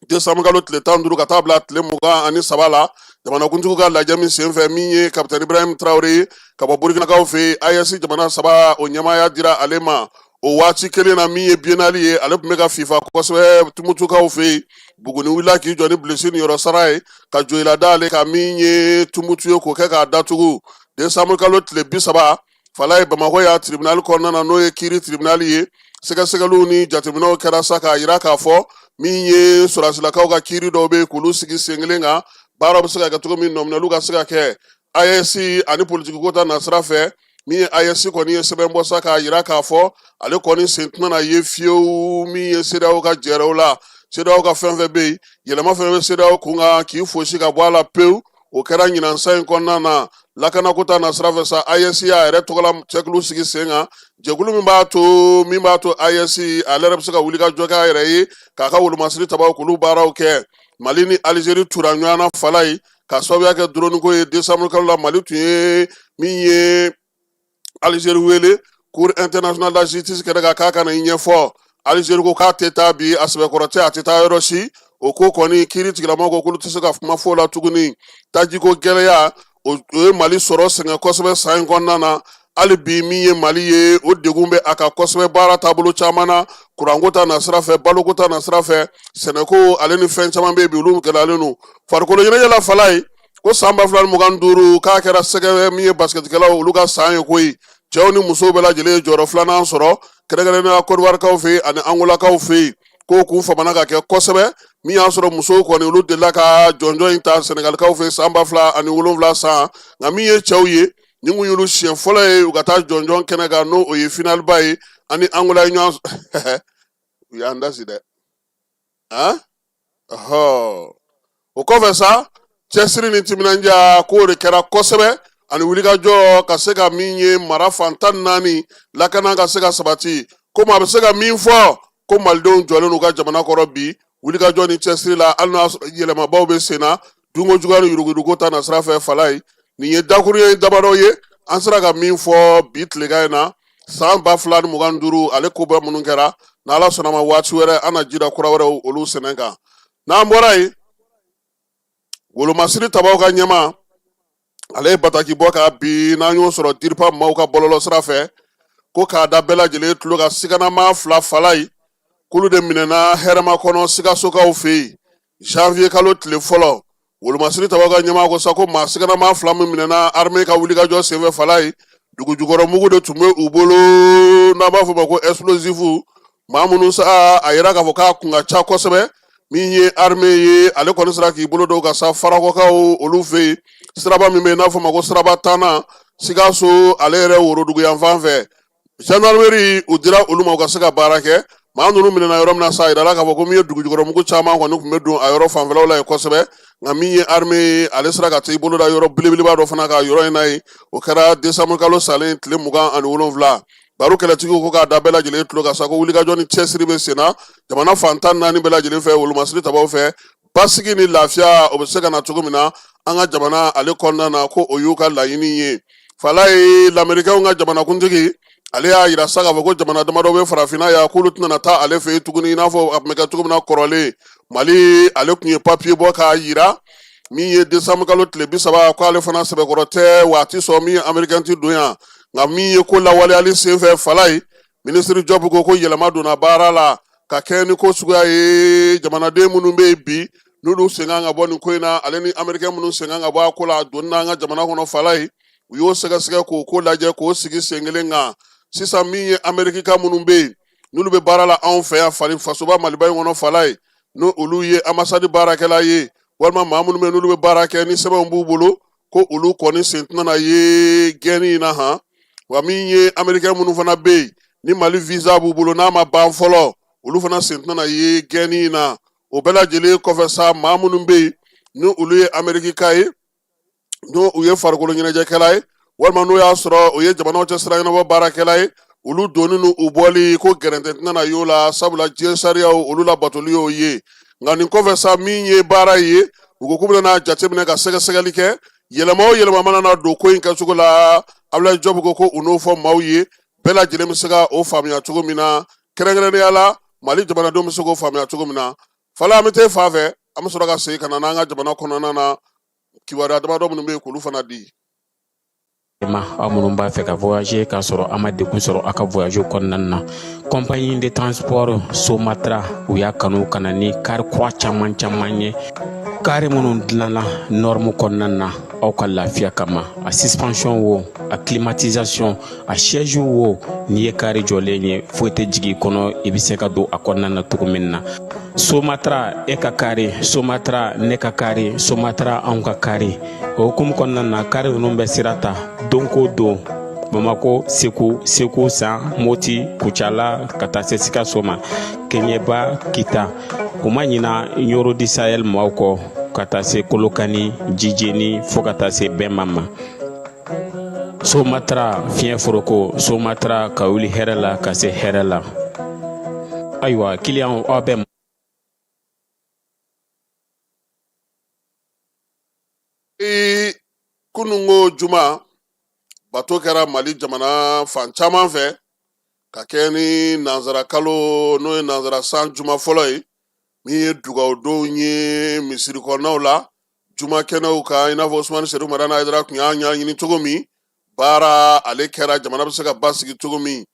desanburu kalo tile 15 ka taa bila tile 23 la. Jamanakuntigiw ka lajɛ min senfɛ, min ye kapitɛni Ibrahim Traoré ye ka bɔ Burkinakaw fɛ yen, AES jamana saba o ɲɛmaaya dira ale ma. O waati kelen na, min ye biennale ye, ale tun bɛ ka fifa kosɛbɛ Tumutukaw fɛ yen. Buguni wulila k'i jɔ ni bilisi niyɔrɔ sara ye ka joyila da ale ka min ye Tumutu ye, k'o kɛ k'a datugu. Desanburu kalo tile 30, Falaye, Bamakɔ y'a tribunal kɔnɔna na, n'o ye kiiri tribunal ye, sɛgɛsɛgɛliw ni jateminɛw kɛra sa k'a yira k'a fɔ min ye sɔrɔdasilakaw ka kiiri dɔw bɛ yen, k'olu sigi sen kelen kan, baaraw bɛ se ka kɛ cogo min, nɔminɛliw ka se ka kɛ. AES ani politikiko ta nasira fɛ, min ye AES kɔni ye sɛbɛn bɔ sa k'a yira k'a fɔ ale kɔni sen tɛna na ye fiyewu min ye CEDEAO ka jɛrɛw la. CEDEAO ka fɛn fɛn bɛ yen, yɛlɛma fɛn fɛn bɛ CEDEAO kun kan, k'i fosi ka bɔ a la pewu, o kɛra ɲinan san in kɔnɔna na. Lakanako ta nasira fɛ sa, AES y'a yɛrɛ tɔgɔla cɛkulu sigi sen kan, jɛkulu min b'a to AES ale yɛrɛ bɛ se ka wuli ka jɔ kɛ a yɛrɛ ye, k'a ka wolomasiri tabaw k'olu baaraw kɛ. Mali ni Alizeri tura ɲɔgɔn na, Falayi, ka sababuya kɛ drone ko ye. Desanburu kalo la, Mali tun ye min ye Alizeri wele Cour internationale de justice kɛnɛ kan k'a ka na i ɲɛfɔ. Alizeri ko k'a tɛ taa bi, a sɛbɛkɔrɔ tɛ, a tɛ taa yɔrɔ si. O ko kɔni, kiiri tigilamaw ko k'olu tɛ se ka kuma fɔ o la tuguni. Tajiko gɛlɛya, o ye Mali sɔrɔ sɛgɛn kosɛbɛ san in kɔnɔna na. Hali bi, min ye Mali ye, o degun bɛ a kan kosɛbɛ baara taabolo caman na, kuranko ta nasira fɛ, baloko ta nasira fɛ, sɛnɛko ale ni fɛn caman bɛ yen bi, olu gɛlɛyalen don. Farikolo ɲɛnajɛ la, Falaye ko san 2025 k'a kɛra sɛgɛ min ye basikɛtikɛlaw olu ka san ye koyi. Cɛw ni musow bɛɛ lajɛlen ye jɔyɔrɔ filanan sɔrɔ, kɛrɛnkɛrɛnnenya Kɔdiwarikaw fɛ yen ani Angolakaw fɛ yen, ko k'u famana ka kɛ kosɛbɛ. Min y'a sɔrɔ musow kɔni, olu delila ka jɔnjɔn in ta Sɛnɛgalikaw fɛ san 2007 san. Nka min ye cɛw ye, nin kun y'olu siɲɛ fɔlɔ ye u ka taa jɔnjɔn kɛnɛ kan, n'o o ye finaliba ye ani Angola ye ɲɔgɔn. U y'an dasi dɛ. Han, ɔhɔ, o kɔfɛ sa, cɛsiri ni timinandiya k'o de kɛra kosɛbɛ ani wulikajɔ ka se ka min ye mara fan 14 lakana ka se ka sabati. Komi a bɛ se ka min fɔ ko malidenw jɔlen n'u ka jamana kɔrɔ bi wulikajɔ ni cɛsiri la, hali n'a sɔrɔ yɛlɛmabaw bɛ sen na dunko juguya ni yuruguyurugu ta nasira fɛ. Falaye, nin ye dakuruɲɛ damadɔ ye an sera ka min fɔ bi tilegan in na, san 2025 ale koba minnu kɛra. N'Ala sɔnna ma, waati wɛrɛ an na jira kura wɛrɛw olu sɛnɛ kan. N'an bɔra yen, wolomasiri tabaw ka ɲɛmaa, ale ye bataki bɔ ka bi n'an y'o sɔrɔ DIRPA maaw ka bɔlɔlɔ sira fɛ, ko k'a da bɛɛ lajɛlen tulo kan, siganamaa fila, Falaye, k'olu de minɛna Hɛrɛmakɔnɔ Sikasokaw fɛ yen janvier kalo tile fɔlɔ. Wolomasiri tabaw ka ɲɛmaa ko sa ko maa siganamaa fila min minɛna armée ka wulikajɔ senfɛ, Falaye, dugujukɔrɔ mugu de tun bɛ u bolo n'an b'a fɔ ma ko explosif. Maa minnu sa, a yira k'a fɔ k'a kun ka ca kosɛbɛ. Min ye armée ye, ale kɔni sera k'i bolo don ka sa Farakɔkaw olu fɛ yen, siraba min bɛ yen n'a fɔ ma ko siraba tannan, Sikaso ale yɛrɛ worodugu yanfan fɛ. Gendarmerie, u dira olu ma u ka se ka baara kɛ. Maa ninnu minɛna yɔrɔ min na sa, a yirala k'a fɔ ko min ye dugujukɔrɔmugu caman kɔni tun bɛ don a yɔrɔ fanfɛlaw la yen kosɛbɛ. Nka min ye armée ye, ale sera ka t'i bolo da yɔrɔ belebeleba dɔ fana kan yɔrɔ in na yen. O kɛra décembre kalo salen tile 27. Baro kɛlɛtigiw ko k'a da bɛɛ lajɛlen tulo kan sa ko wulikajɔ ni cɛsiri bɛ sen na jamana fan 14 bɛɛ lajɛlen fɛ, wolomasiri tabaw fɛ, basigi ni lafiya o bɛ se ka na cogo min na an ka jamana ale kɔnɔna na, ko o y'u ka laɲini ye. Falaye, lamerikɛnw ka jamanakuntigi, ale y'a yira sa k'a fɔ ko jamana damadɔ bɛ farafinna yan k'olu tɛna taa ale fɛ yen tuguni, i n'a fɔ a tun bɛ kɛ cogo min na kɔrɔlen. Mali ale tun ye papiye bɔ k'a yira min ye décembre kalo tile 30 ko ale fana sɛbɛkɔrɔ tɛ wa a ti sɔn min ye amerikɛn ti don yan. Nka min ye ko lawaleyali senfɛ, Falaye, minisiri Jɔpu ko ko yɛlɛma donna baara la ka kɛ ni ko suguya ye. Jamanaden minnu bɛ yen bi n'olu sen kan ka bɔ nin ko in na, ale ni amerikɛn minnu sen kan ka bɔ a ko la a donni na an ka jamana kɔnɔ, Falaye, u y'o sɛgɛsɛgɛ k'o ko lajɛ k'o sigi sen kelen kan. Sisan min ye amerikika minnu bɛ yen n'olu bɛ baara la anw fɛ yan fali fasoba Maliba in kɔnɔ, Falaye, n'o olu ye ambassade baarakɛla ye walima maa minnu bɛ yen n'olu bɛ baara kɛ ni sɛbɛnw b'u bolo, ko olu kɔni sen tɛna na ye gɛnni in na han. Wa min ye amerikɛn minnu fana bɛ yen ni Mali visa b'u bolo n'a ma ban fɔlɔ, olu fana sen tɛna na ye gɛnni in na. O bɛɛ lajɛlen kɔfɛ sa, maa minnu bɛ yen ni olu ye amerikika ye, n'o u ye farikolo ɲɛnajɛkɛla ye walima n'o y'a sɔrɔ o ye jamanaw cɛ sira ɲɛnabɔ baarakɛla ye, olu donni n'u bɔli ko gɛrɛntɛ tɛna na y'o la, sabula diɲɛ sariyaw olu labatoli y'o ye. Nka nin kɔfɛ sa, min ye baara ye, u ko k'u bɛna n'a jateminɛ ka sɛgɛsɛgɛli kɛ. Yɛlɛma o yɛlɛma mana na don ko in kɛcogo la, Abulayi Jɔpu ko ko u n'o fɔ maaw ye, bɛɛ lajɛlen bɛ se ka o faamuya cogo min na, kɛrɛnkɛrɛnnenya la Mali jamanadenw bɛ se k'o faamuya cogo min na. Fala, an bɛ taa fan fɛ, an bɛ sɔrɔ ka segin ka na n'an ka jamana kɔnɔna na kibaruya damadɔ minnu bɛ yen k'olu fana di. Ma aw minnu b'a fɛ ka voyager k'a sɔrɔ a ma degun sɔrɔ a ka voyage kɔnɔna na, compagnie de transport Somatra, u y'a kanu ka na ni kari kura caman caman ye, kari minnu dilanna norme kɔnɔna na aw ka lafiya kama. A suspension wo, a climatisation, a siège wo, n'i ye kari jɔlen ye, foyi tɛ jigin i kɔnɔ, i bɛ se ka don a kɔnɔna na cogo min na. Somatra, e ka kari Somatra, ne ka kari Somatra, anw ka kari. O hukumu kɔnɔna na, kari ninnu bɛ sira ta don ko don Bamako, Segu, Segu San, Moti, Kucala, ka taa se Sikaso ma, Keɲeba, Kita. U ma ɲina Ɲoro du Sahel maaw kɔ, ka taa se Kolokani, Jijeni, fo ka taa se Bɛnma ma. Somatra fiɲɛ foroko, Somatra ka wuli hɛrɛ la ka se hɛrɛ la. Ayiwa, kiliyanw, aw bɛ Kununko juma bato kɛra Mali jamana fan caman fɛ. Ka kɛ ni nansara kalo, n'o ye nansara san juma fɔlɔ ye, min ye dugawudonw ye misiri kɔnɔnaw la, juma kɛnɛw kan, i n'a fɔ Usumani Sedu Madani Hayidara tun y'a ɲɛɲini cogo min, baara ale kɛra jamana bɛ se ka basigi cogo min.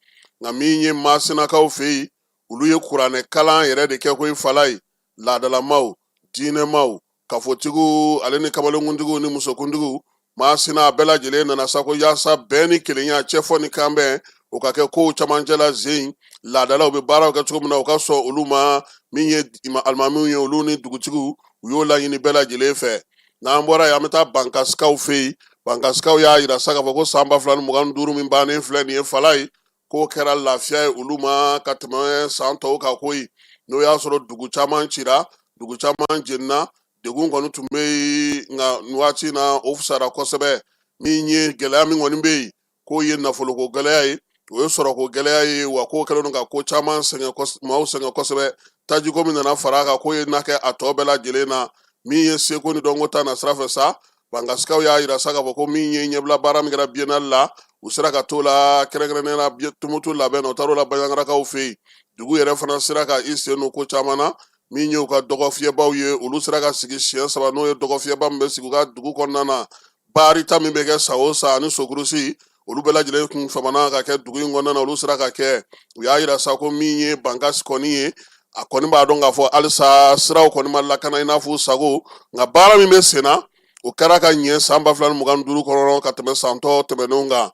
Nka min ye Masinakaw fɛ yen, olu ye kuranɛ kalan yɛrɛ de kɛ koyi Falayi. Laadalamaw, diinɛmaw, kafotigiw ale ni kamalenkuntigiw ni musokuntigiw, Masina bɛɛ lajɛlen nana sa ko yaasa bɛn ni kelenya, cɛfɔ ni kanbɛn, o ka kɛ kow camancɛ la zen. Laadalaw bɛ baaraw kɛ cogo min na, u ka sɔn olu ma. Min ye alimamiw ye, olu ni dugutigiw, u y'o laɲini bɛɛ lajɛlen fɛ. N'an bɔra yen, an bɛ taa Bankasikaw fɛ yen. Bankasikaw y'a yira sa k'a fɔ ko san 2025 min bannen filɛ nin ye Falayi, k'o kɛra lafiya ye olu ma ka tɛmɛ san tɔw kan koyi. N'o y'a sɔrɔ dugu caman cira, dugu caman jenina, degun kɔni tun bɛ yen, nka nin waati in na o fisayara kosɛbɛ. Min ye gɛlɛya min kɔni bɛ yen, k'o ye nafoloko gɛlɛya ye, o ye sɔrɔko gɛlɛya ye, wa k'o kɛlen don ka ko caman sɛgɛn, maaw sɛgɛn kosɛbɛ. Tajiko min nana fara a kan, k'o ye na kɛ a tɔ bɛɛ lajɛlen na. Min ye seko ni dɔnko ta na sira fɛ sa, Bankasikaw y'a yira sa k'a fɔ ko min ye ɲɛbila baara min kɛra biennale la, u sera ka t'o la, kɛrɛnkɛrɛnnenya la Tumutu labɛn na, u taar'o la Banjagarakaw fɛ yen. Dugu yɛrɛ fana sera ka i sen don ko caman na. Min ye u ka dɔgɔfiyɛbaw ye, olu sera ka sigi siɲɛ saba, n'o ye dɔgɔfiyɛba min bɛ sigi u ka dugu kɔnɔna na, baarita min bɛ kɛ san o san ani sokurusi, olu bɛɛ lajɛlen kun famana ka kɛ dugu in kɔnɔna na, olu sera ka kɛ. U y'a yira sa ko min ye Bankasi kɔni ye, a kɔni b'a dɔn k'a fɔ halisa siraw kɔni ma lakana i n'a fɔ u sago, nka baara min bɛ sen na, o kɛra ka ɲɛ san 2025 kɔnɔ ka tɛmɛ san tɔ tɛmɛnenw kan.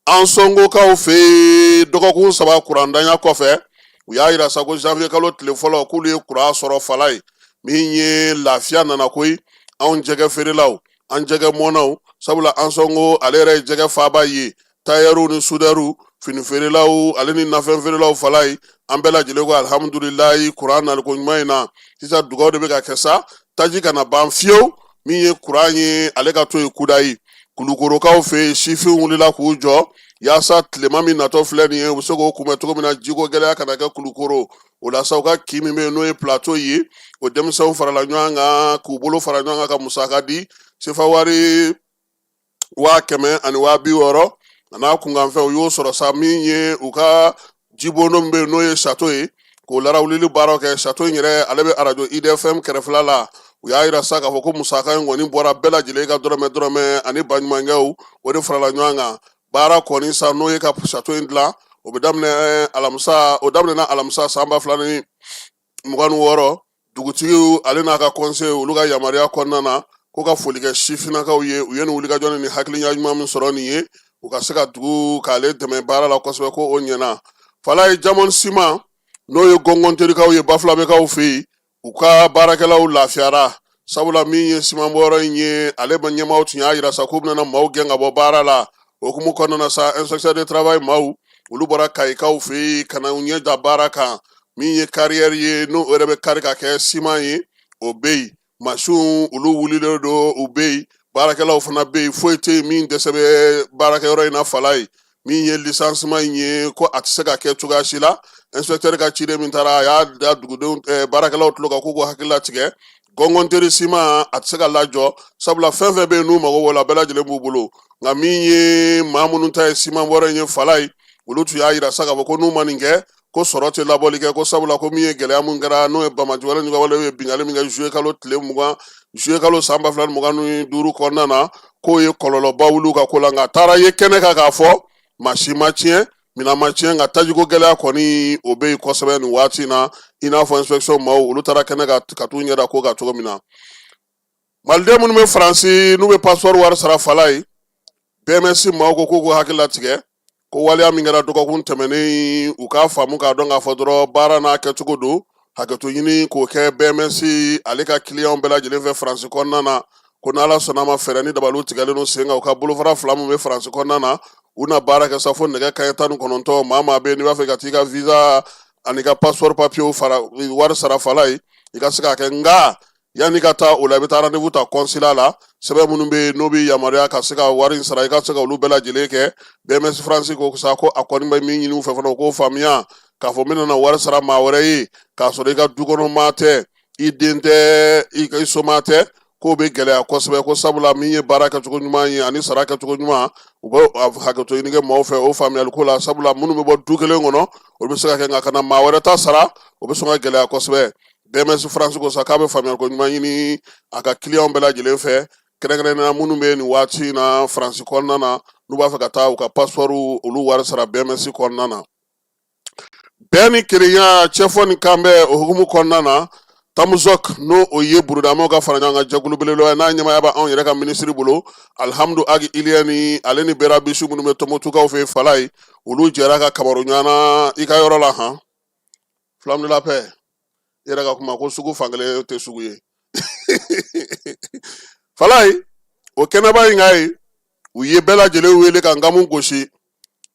Ansongokaw fɛ yen, dɔgɔkun 3 kurantanya kɔfɛ, u y'a yira sa ko janvier kalo tile fɔlɔ, k'olu ye kuran sɔrɔ Falayi. Min ye lafiya nana koyi anw jɛgɛ feerelaw, an jɛgɛ mɔnnaw, sabula Ansongo ale yɛrɛ ye jɛgɛ faaba ye, tayɛriw ni sudɛriw, fini feerelaw ale ni nafɛn feerelaw Falayi, an bɛɛ lajɛlen ko alihamudulilayi kuran naliko ɲuman in na. Sisan dugaw de bɛ ka kɛ sa, taji kana ban fiyewu, min ye kuran ye ale ka to yen kudayi. Kulukorokaw fɛ yen, sifinw wulila k'u jɔ yaasa tilema min natɔ filɛ nin ye, u bɛ se k'o kunbɛn cogo min na, jiko gɛlɛya kana kɛ Kulukoro. O la sa, u ka kin min bɛ yen, n'o ye Plateau ye, o denmisɛnw farala ɲɔgɔn kan k'u bolo fara ɲɔgɔn kan ka musaka di, sefa wari 100 000 ani 60 000 a n'a kunkanfɛn, u y'o sɔrɔ sa. Min ye u ka jibondo min bɛ yen, n'o ye château ye, k'o larawulili baaraw kɛ. Château in yɛrɛ, ale bɛ arajo IDFM kɛrɛfɛla la. U y'a yira sa k'a fɔ ko musaka in kɔni bɔra bɛɛ lajɛlen ka dɔrɔmɛ dɔrɔmɛ ani baɲumankɛw, o de farala ɲɔgɔn kan. Baara kɔni sa, n'o ye ka château in dilan, o bɛ daminɛ alamisa, o daminɛna alamisa san 2026. Dugutigi ale n'a ka conseil, olu ka yamaruya kɔnɔna na, ko ka foli kɛ sifinnakaw ye, u ye nin wulikajɔ ni hakilina ɲuman min sɔrɔ nin ye, u ka se ka dugu k'ale dɛmɛ baara la kosɛbɛ, ko o ɲɛna. Falayi, Jamon Siman, n'o ye gɔngɔnterikaw ye Bafulabɛkaw fɛ yen, u ka baarakɛlaw lafiyara, sabula min ye simanbɔyɔrɔ in ye, ale ma ɲɛmaaw tun y'a yira sa k'u bɛna maaw gɛn ka bɔ baara la. O hukumu kɔnɔna na sa, inspection de travail maaw, olu bɔra Kayikaw fɛ yen ka na u ɲɛ da baara kan. Min ye carrière ye, n'o yɛrɛ bɛ kari ka kɛ siman ye, o bɛ yen, masinw olu wulilen don, u bɛ yen, baarakɛlaw fana bɛ yen, foyi tɛ yen min dɛsɛ bɛ baarakɛyɔrɔ in na Falayi. Min ye licenciement in ye, ko a tɛ se ka kɛ cogoya si la. Inspecteur ka ciden min taara, a y'a da dugudenw baarakɛlaw tulo kan k'u ko hakili latigɛ, Gɔngɔnteri siman a tɛ se ka lajɔ, sabula fɛn fɛn bɛ yen n'u mago b'o la, bɛɛ lajɛlen b'u bolo. Nka min ye maa minnu ta ye siman bɔrɛ in ye Falayi, olu tun y'a yira sa k'a fɔ ko n'u ma nin kɛ, ko sɔrɔ tɛ labɔli kɛ, ko sabula ko min ye gɛlɛya min kɛra, n'o ye banbaanciwale juguwale ye binkanni min kɛ juillet kalo tile 20, juillet kalo san 2025 kɔnɔna na, k'o ye kɔlɔlɔba wuli u ka ko la. Nka a taara ye kɛnɛ kan k'a fɔ maa si ma tiɲɛ, minɛn ma tiɲɛ, nka tajiko gɛlɛya kɔni o bɛ yen kosɛbɛ nin waati in na, i n'a fɔ inspection maaw, olu taara kɛnɛ kan ka t'u ɲɛ da ko kan cogo min na. Maliden minnu bɛ Faransi, n'u bɛ passeport wari sara Falayi, BMS maaw ko k'u ko hakili latigɛ ko waleya min kɛra dɔgɔkun tɛmɛnen, u k'a faamu k'a dɔn k'a fɔ dɔrɔn baara n'a kɛcogo don. Hakɛto ɲini k'o kɛ BMS ale ka kiliyanw bɛɛ lajɛlen fɛ Faransi kɔnɔna na, ko n'Ala sɔnna ma, fɛɛrɛ ni dabaliw tigɛlen don sen kan. U ka bolofara fila min bɛ Faransi kɔnɔna na, u na baara kɛ sa fo nɛgɛ kanɲɛ 19. Maa maa bɛ yen n'i b'a fɛ ka t'i ka visa ani ka passeport papiyew fara wari sara Falayi, i ka se k'a kɛ. Nka yanni ka taa o la, i bɛ taa rendez-vous ta consulat la, sɛbɛn minnu bɛ yen n'o bɛ yamaruya ka se ka wari in sara, i ka se ka olu bɛɛ lajɛlen kɛ. BMS France ko sa ko a kɔni bɛ min ɲini u fɛ fana, u k'o faamuya k'a fɔ n bɛna na wari sara maa wɛrɛ ye k'a sɔrɔ i ka du kɔnɔ maa tɛ, i den tɛ, i somaa tɛ, k'o bɛ gɛlɛya kosɛbɛ, ko sabula min ye baara kɛcogo ɲuman ye ani sara kɛcogo ɲuman, U bɛ hakɛto ɲini kɛ maaw fɛ o faamuyaliko la, sabula minnu bɛ bɔ du kelen kɔnɔ, olu bɛ se ka kɛ, nka ka na maa wɛrɛ ta sara, o bɛ sɔn ka gɛlɛya kosɛbɛ. BMS France ko sa k'a bɛ faamuyaliko ɲuman ɲini a ka kiliyanw bɛɛ lajɛlen fɛ, kɛrɛnkɛrɛnnenya minnu bɛ nin waati in na Faransi kɔnɔna na, n'u b'a fɛ ka taa u ka passeport olu wari sara BMS kɔnɔna na. Bɛn ni kelenya, cɛfɔ ni kanbɛn, o hukumu kɔnɔna na, Tamuzɔk, n'o o ye burudamɛw ka fara ɲɔgɔn kan jɛkulu belebeleba ye, n'a ɲɛmaaya bɛ anw yɛrɛ ka minisiri bolo, Alihamudu Agi Iliyɛni, ale ni Berabisu minnu bɛ Tɔnbukutukaw fɛ Falayi, olu jɛra ka kabaru ɲɔgɔn na i ka yɔrɔ la. Han, Flamme de la paix, i yɛrɛ ka kuma ko sugu fankelen tɛ sugu ye. Falayi, o kɛnɛba in kan ye, u ye bɛɛ lajɛlen wele ka nkamu gosi.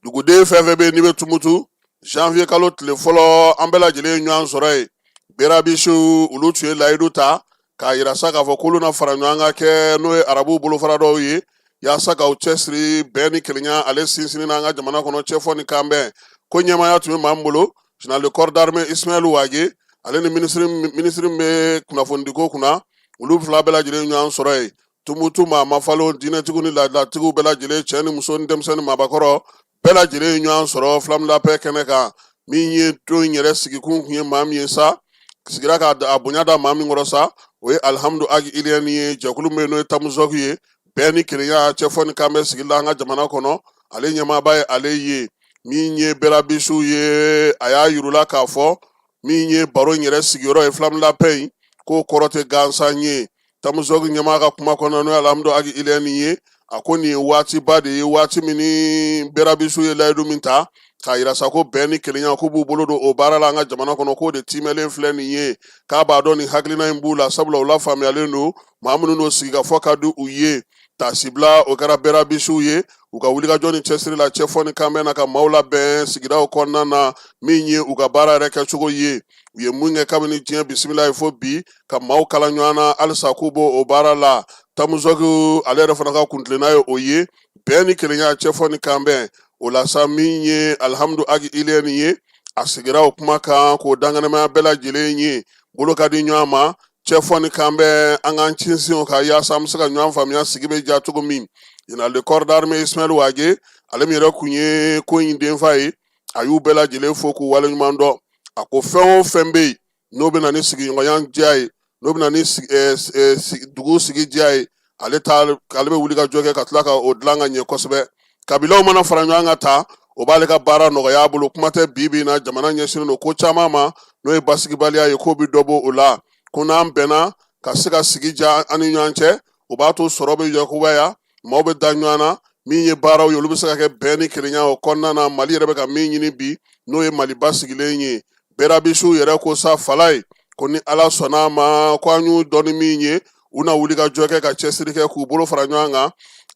Duguden fɛn fɛn bɛ yen n'i bɛ Tumutu, janvier kalo tile fɔlɔ, an bɛɛ lajɛlen ye ɲɔgɔn sɔrɔ yen. Berabisu, olu tun ye layidu ta k'a yira sa k'a fɔ k'olu na fara ɲɔgɔn kan kɛ, n'o ye arabuw bolofara dɔw ye, yaasa k'aw cɛsiri bɛn ni kelenya ale sinsinni na an ka jamana kɔnɔ, cɛfɔ ni kanbɛn. Ko ɲɛmaaya tun bɛ maa min bolo, général de corps d'armée Ismaël Wagué, ale ni minisiri min bɛ kunnafonidiko kunna, olu fila bɛɛ lajɛlen ɲɔgɔn sɔrɔ yen. Tumutu maa mafalo, diinɛtigiw ni laadalatigiw bɛɛ lajɛlen, cɛ ni muso ni denmisɛnnin, maabakɔrɔ bɛɛ lajɛlen ye ɲɔgɔn sɔrɔ Flamme de la paix kɛnɛ kan. Min ye don in yɛrɛ sigikun kun ye, maa min ye sa sigira k'a a bonya da maa min kɔrɔ sa, o ye Alihamudu Agi Iliyɛni ye. Jɛkulu min bɛ yen, n'o ye Tamuzɔki ye, bɛn ni kelenya, cɛfɔ ni kanbɛn sigi la an ka jamana kɔnɔ, ale ɲɛmaaba ye ale ye. Min ye Berabisiw ye, a y'a yir'u la k'a fɔ min ye baro in yɛrɛ sigiyɔrɔ ye, Flamme de la paix in, k'o kɔrɔ tɛ gansan ye. Tamuzɔki ɲɛmaa ka kuma kɔnɔ, n'o ye Alihamudu Agi Iliyɛni ye, a ko nin ye waatiba de ye, waati min ni Berabisiw ye layidu min ta k'a yira sa ko bɛn ni kelenya, k'u b'u bolo don o baara la an ka jamana kɔnɔ, k'o de tiimɛlen filɛ nin ye. K'a b'a dɔn nin hakilina in b'u la, sabula u lafaamuyalen don, maa minnu don, sigikafɔ ka di u ye. Taasibila o kɛra Berabisiw ye u ka wulikajɔ ni cɛsiri la, cɛfɔ ni kanbɛn na, ka maaw labɛn sigidaw kɔnɔna na, min ye u ka baara yɛrɛ kɛcogo ye. U ye mun kɛ kabini diɲɛ bisimila ye fo bi, ka maaw kala ɲɔgɔn na, halisa k'u b'o o baara la. Tamuzɔki ale yɛrɛ fana ka kuntilenna ye o ye, bɛn ni kelenya, cɛfɔ ni kanbɛn. O la sa, min ye Alihamudu Agi Iliyɛni ye, a sigira o kuma kan k'o dankɛnɛmaya bɛɛ lajɛlen ye. Bolo ka di ɲɔgɔn ma, cɛfɔ ni kanbɛn, an k'an sinsin o kan yaasa an bɛ se ka ɲɔgɔn faamuya, sigi bɛ diya cogo min. Général de corps d'armée Ismaël Wagué, ale min yɛrɛ kun ye ko in denfa ye, a y'u bɛɛ lajɛlen fo k'u waleɲuman dɔn. A ko fɛn o fɛn bɛ yen n'o bɛ na ni sigiɲɔgɔnya diya ye, n'o bɛ na ni dugu sigi diya ye, ale ta ale bɛ wuli ka jɔ kɛ ka tila ka o dilan ka ɲɛ kosɛbɛ. Kabilaw mana fara ɲɔgɔn kan ta, o b'ale ka baara nɔgɔya a bolo. Kuma tɛ, bi bi in na, jamana ɲɛsinnen don ko caman ma, n'o ye basigibaliya ye, k'o bɛ dɔ bɔ o la. Ko n'an bɛnna ka se ka sigi diya an ni ɲɔgɔn cɛ, o b'a to sɔrɔ bɛ yakubaya, maaw bɛ da ɲɔgɔn na, min ye baaraw ye, olu bɛ se ka kɛ bɛn ni kelenya o kɔnɔna na. Mali yɛrɛ bɛ ka min ɲini bi, n'o ye Mali basigilen ye. Berabisiw yɛrɛ ko sa, Falaye, ko ni Ala sɔnna a ma, ko an y'u dɔn ni min ye, u na wuli ka jɔ kɛ, ka cɛsiri kɛ, k'u bolo fara ɲɔgɔn kan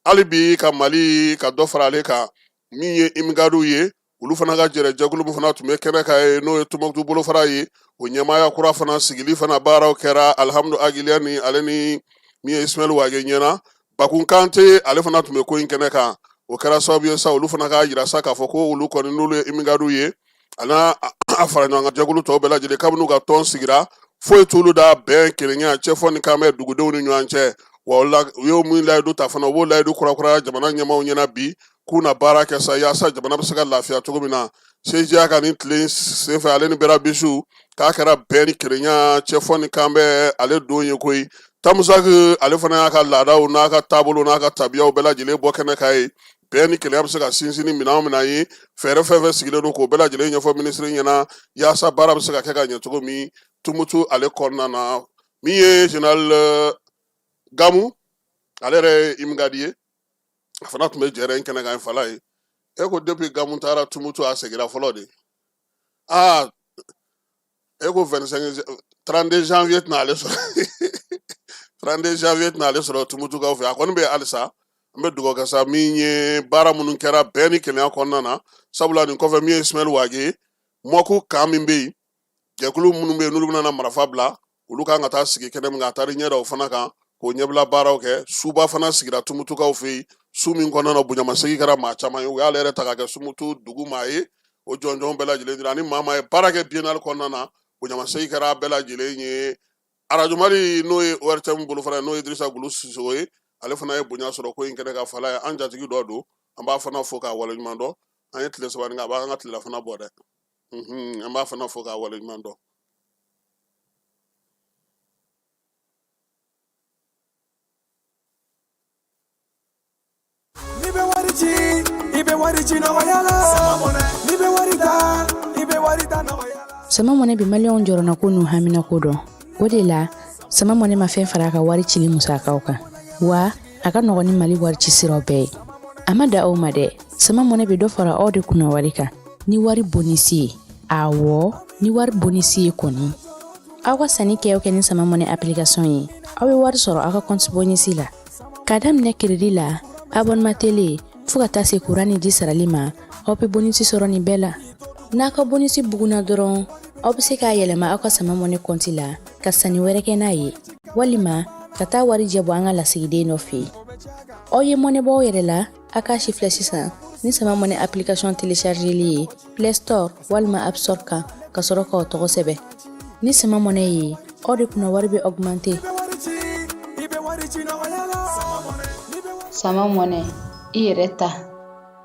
hali bi ka Mali ka dɔ fara ale kan. Min ye Imigadiw ye, olu fana ka jɛrɛ jɛkulu min fana tun bɛ kɛnɛ kan ye, n'o ye Tumutu bolofara ye, o ɲɛmaaya kura fana sigili fana baaraw kɛra Alihamudu Agi Iliyɛni, ale ni min ye Ismaël Wagué ɲɛna. Bakun Kante, ale fana tun bɛ ko in kɛnɛ kan. O kɛra sababu ye sa, olu fana k'a jira sa k'a fɔ ko olu kɔni, n'olu ye Imigadiw ye, a n'a a fara ɲɔgɔn kan jɛkulu tɔw bɛɛ lajɛlen, kabini u ka tɔn sigira, foyi t'olu da bɛn, kelenya, cɛfɔ ni kanbɛn dugudenw ni ɲɔgɔn cɛ. Wa o la, u y'o min layidu ta fana, u b'o layidu kurakuraya jamana ɲɛmaaw ɲɛna bi, k'u na baara kɛ sa yaasa jamana bɛ se ka lafiya cogo min na. CGA ka nin tile senfɛ, ale ni Berabisiw, k'a kɛra bɛn ni kelenya, cɛfɔ ni kanbɛn ale don ye koyi. Tamusaki, ale fana y'a ka laadaw n'a ka taabolo n'a ka tabiyaw bɛɛ lajɛlen bɔ kɛnɛ kan ye. Bɛn ni kelenya bɛ se ka sinsin ni minɛn o minɛn ye, fɛɛrɛ fɛn fɛn sigilen don, k'o bɛɛ lajɛlen ɲɛfɔ minisiri ɲɛna yaasa baara bɛ se ka kɛ ka ɲɛ cogo min Tumutu ale kɔnɔna na. Min ye général Gamu, ale yɛrɛ ye Imigadi ye, a fana tun bɛ jɛrɛ in kɛnɛ kan. Falaye, e ko depuis Gamu taara Tumutu, a seginna fɔlɔ de. Aa, e ko 25, 32 janvier tɛna ale sɔrɔ, 32 janvier tɛna ale sɔrɔ Tumutukaw fɛ. A kɔni bɛ halisa, an bɛ dugawu kɛ sa, min ye baara minnu kɛra bɛn ni kelenya kɔnɔna na. Sabula nin kɔfɛ, min ye Ismaël Wagué ye, Mɔku kan min bɛ yen, jɛkulu minnu bɛ yen n'olu bɛna marifa bila, olu kan ka taa sigi kɛnɛ min kan, a taara ɲɛ da o fana kan k'o ɲɛbila baaraw kɛ. Suba fana sigira Tumutukaw fɛ yen, su min kɔnɔna na bonyamasegin kɛra maa caman ye. U y'ale yɛrɛ ta ka kɛ Tumutu dugu maa ye, o jɔnjɔn bɛɛ lajɛlen dira. Ani maa maa ye baara kɛ biennale kɔnɔna na, bonyamasegin kɛra bɛɛ lajɛlen ye. Arajo Mali, n'o ye ORTM bolofara ye, n'o ye Dirisa Gulu Sisogo ye, ale fana ye bonya sɔrɔ ko in kɛnɛ kan. Falaye, an jatigi dɔ don. An b'a fana fo k'a waleɲuman dɔn. An ye tile 3 nin kɛ, a b'an ka tilelafana bɔ dɛ. An b'a fana fo k'a waleɲuman dɔn. N'i bɛ wari ci, i bɛ wari ci nɔgɔya la. N'i bɛ wari ta, i bɛ wari ta nɔgɔya la. Sama Mɔnɛ bɛ maliyɛnw jɔrɔnako n'u haminako dɔn. O de la, Sama Mɔnɛ ma fɛn fara a ka wari cili musakaw kan. Wa a ka nɔgɔn ni Mali wari ci siraw bɛɛ ye. A ma dan o ma dɛ, Sama Mɔnɛ bɛ dɔ fara aw de kunna wari kan ni wari bonisi ye. Awɔ, ni wari bonisi ye kɔni. Aw ka sanni kɛ o kɛ ni Sama Mɔnɛ application ye, aw bɛ wari sɔrɔ aw ka compte bonisi la. K'a daminɛ crédit la, abonnement télé, fo ka taa se kuran ni ji sarali ma, aw bɛ bonisi sɔrɔ nin bɛɛ la. N'a ka bonisi bugunna dɔrɔn, aw bɛ se k'a yɛlɛma aw ka Sama Mɔnɛ kɔnti la ka sanni wɛrɛ kɛ n'a ye, walima ka taa warijɛ bɔ an ka lasigiden dɔ fɛ yen. Aw ye mɔnɛ bɔ aw yɛrɛ la, a k'a sifilɛ sisan ni Sama Mɔnɛ application téléchargeli ye Play Store walima App Store kan ka sɔrɔ k'aw tɔgɔ sɛbɛn. Ni Sama Mɔnɛ ye, aw de kunna wari bɛ augmenter. Sama Mɔnɛ, i yɛrɛ ta.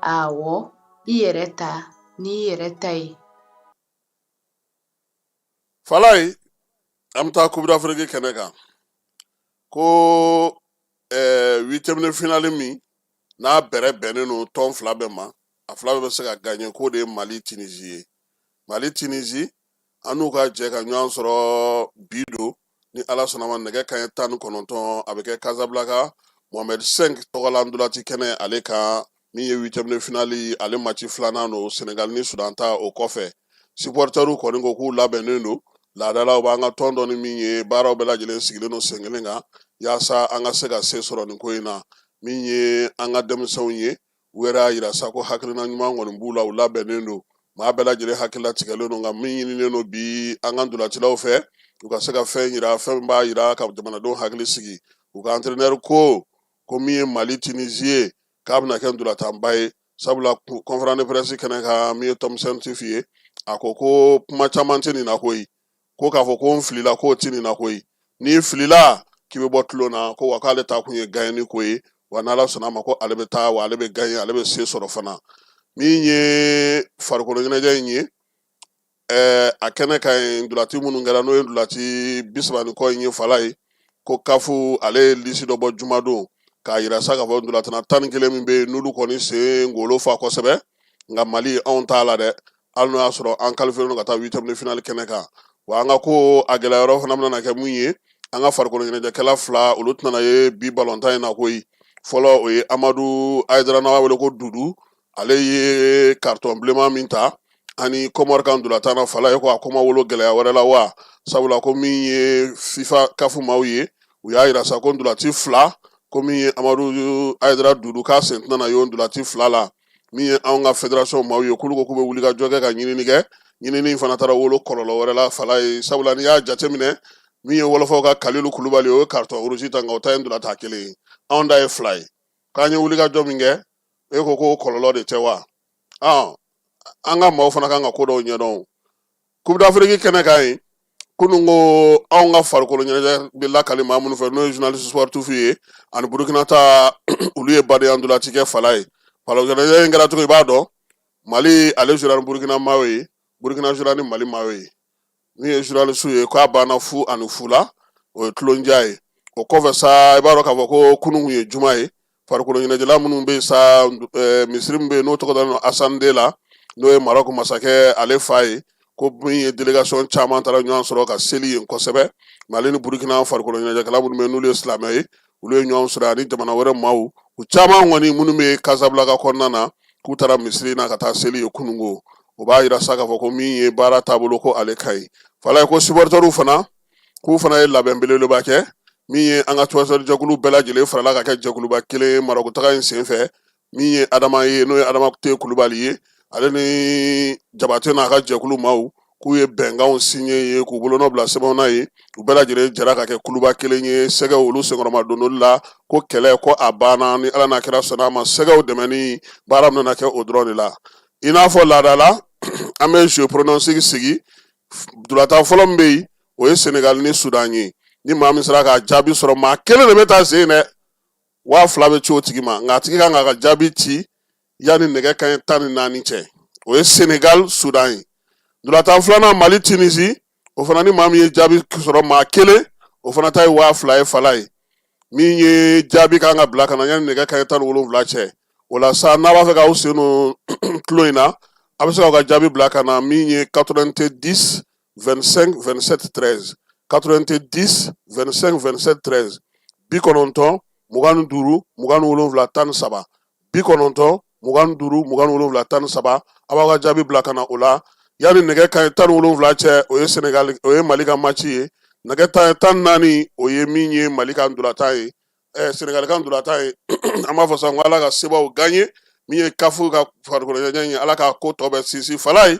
Awɔ, i yɛrɛ ta n'i yɛrɛ ta ye. Falayi, an bɛ taa Coupe d'Afrique kɛnɛ kan ko huitième de finale min n'a bɛrɛ bɛnnen don tɔn fila bɛɛ ma, a fila bɛɛ bɛ se ka gagner, k'o de ye Mali Tunisie ye. Mali Tunisie, an n'u ka jɛ ka ɲɔgɔn sɔrɔ bi don ni Ala sɔnna ma nɛgɛ kanɲɛ 19, a bɛ kɛ Casablanca Mohamed 5 tɔgɔla ntolaci kɛnɛ ale kan. Min ye huitième de finale ale match filanan don, Senegal ni Sudan ta o kɔfɛ. Supportɛriw kɔni ko k'u labɛnnen don. Laadalaw b'an ka tɔn dɔ ni min ye, baaraw bɛɛ lajɛlen sigilen don sen kelen kan yaasa an ka se ka se sɔrɔ nin ko in na. Min ye an ka denmisɛnw ye, u yɛrɛ y'a yira sa ko hakilina ɲuman kɔni b'u la, u labɛnnen don, maa bɛɛ lajɛlen hakilila tigɛlen don. Nka min ɲininen don bi an ka ntolacilaw fɛ, u ka se ka fɛn yira, fɛn min b'a yira ka jamanadenw hakili sigi. U ka entraîneur ko min ye Mali Tunisie ye, k'a bɛna kɛ ntolatanba ye, sabula conférence de presse kɛnɛ kan, min ye Tom Saintfiet ye, a ko kuma caman tɛ nin na koyi, ko k'a fɔ ko n filila, k'o tɛ nin na koyi, n'i filila k'i bɛ bɔ tulon na, ko wa k'ale ta kun ye gagner ko ye, wa n'Ala sɔnna a ma ko ale bɛ taa, wa ale bɛ gagner, ale bɛ se sɔrɔ fana. Min ye farikolo ɲɛnajɛ in ye, a kɛnɛ kan yen, ntolaci minnu kɛra, n'o ye ntolaci 30 ni kɔ in ye, Falayi, ko CAF ale ye lisi dɔ bɔ jumadon k'a yira sa k'a fɔ ntolatanna 11 min bɛ yen, n'olu kɔni sen golo fa kosɛbɛ. Nka Mali anw t'a la dɛ, hali n'o y'a sɔrɔ an qualifié don ka taa huitième de finale kɛnɛ kan. Wa an ka ko a gɛlɛya yɔrɔ fana bɛna kɛ mun ye, an ka farikolo ɲɛnajɛkɛla fila, olu tɛna ye bi balontan in na koyi. Fɔlɔ, o ye Amadu Ayidara, n'a b'a wele ko Dudu, ale ye carton bilenman min ta ani Kɔmɔri ka ntolatan na. Falayi, ko a ko ma wolo gɛlɛya wɛrɛ la wa, sabula ko min ye FIFA CAF maaw ye, u y'a yira sa ko ntolaci fila, ko min ye Amadu Ayidara Dudu, k'a sen tɛna ye o ntolaci fila la. Min ye anw ka fédération maaw ye, k'olu ko k'u bɛ wuli ka jɔ kɛ ka ɲinini kɛ. Ɲinini fana taara wolo kɔlɔlɔ wɛrɛ la, Falayi, sabula n'i y'a jateminɛ, min ye wɔlɔfɔw ka Kalilu Kulubali, o ye carton rouge ta, nka o ta ye ntolatan kelen ye, anw ta ye fila ye. K'an ye wuli ka jɔ min kɛ, e ko k'o kɔlɔlɔ de tɛ wa? An ka maaw fana kan ka ko dɔw ɲɛdɔn. Coupe d'Afrique kɛnɛ kan yen, kunun ko anw ka farikolo ɲɛnajɛ bɛ lakali maa minnu fɛ, n'o ye journaliste sportif ye, ani Burukina ta, olu ye badenya ntolaci kɛ, Falayi. Farikolo ɲɛnajɛ in kɛra cogo, i b'a dɔn, Mali ale jouera ni Burukina maaw ye, Burukina jouera ni Mali maaw ye. Min ye journaliste ye, k'a banna 0-0 la, o ye tulonja ye. O kɔfɛ sa, i b'a dɔn k'a fɔ ko kunun kun ye juma ye. Farikolo ɲɛnajɛla minnu bɛ yen sa, misiri min bɛ yen n'o tɔgɔ dalen don Hassan II la, n'o ye Maroc masakɛ ale fa ye, ko min ye délégation caman taara ɲɔgɔn sɔrɔ ka seli yen kosɛbɛ. Mali ni Burukina farikolo ɲɛnajɛkɛla minnu bɛ yen n'olu ye silamɛ ye, olu ye ɲɔgɔn sɔrɔ ani jamana wɛrɛ maaw, u caman kɔni minnu bɛ Casablanca kɔnɔna na, k'u taara misiri na ka taa seli ye kununko. O b'a yira sa k'a fɔ ko min ye baara taabolo, ko ale ka ɲi. Falayi, ko supportɛriw fana, k'u fana ye labɛn belebeleba kɛ. Min ye an ka supportɛri jɛkulu bɛɛ lajɛlen farala ka kɛ jɛkuluba kelen ye Marɔku taga in senfɛ. Min ye Adama ye, n'o ye Adama Te Kulubali ye, ale ni Jabate n'a ka jɛkulu maaw, k'u ye bɛnkanw signé ye, k'u bolonɔ bila sɛbɛnw na ye. U bɛɛ lajɛlen jɛra ka kɛ kuluba kelen ye. Sɛgɛw, olu senkɔrɔma dondoli la, ko kɛlɛ ko a banna, ni Ala n'a kira sɔnna a ma. Sɛgɛw dɛmɛni baara bɛna kɛ o dɔrɔn de la. I n'a fɔ laada la, an bɛ jeu pronostic sigi. Ntolatan fɔlɔ min bɛ yen, o ye Senegal ni Sudan ye. Ni maa min sera k'a jaabi sɔrɔ, maa kelen de bɛ taa sen dɛ, 2000 bɛ ci o tigi ma. Nka a tigi kan k'a ka jaabi ci. yanni nɛgɛ kanɲɛ 14 cɛ. O ye Senegal Sudan ye. Ntolatan filanan, Mali Tunisie, o fana ni maa min ye jaabi sɔrɔ maa kelen, o fana ta ye 2000 ye. Fala ye min ye, jaabi kan ka bila ka na yanni nɛgɛ kanɲɛ 17 cɛ. O la sa, n'a b'a fɛ k'aw sen don tulon in na, a bɛ se k'aw ka jaabi bila ka na min ye 90 25 27 13, 90 25 27 13, 90 25 27 13, 90 25 27 13. A b'aw ka jaabi bila ka na o la yanni nɛgɛ kanɲɛ 17 cɛ. O ye Senegal, o ye Mali ka match ye. Nɛgɛ kanɲɛ 14, o ye min ye Mali ka ntolatan ye, Senegal ka ntolatan ye. An b'a fɔ sa ko Ala ka sebaw gagner. Min ye CAF ka farikolo ɲɛnajɛ ye, Ala k'a ko tɔ bɛɛ sinsin. Fala ye,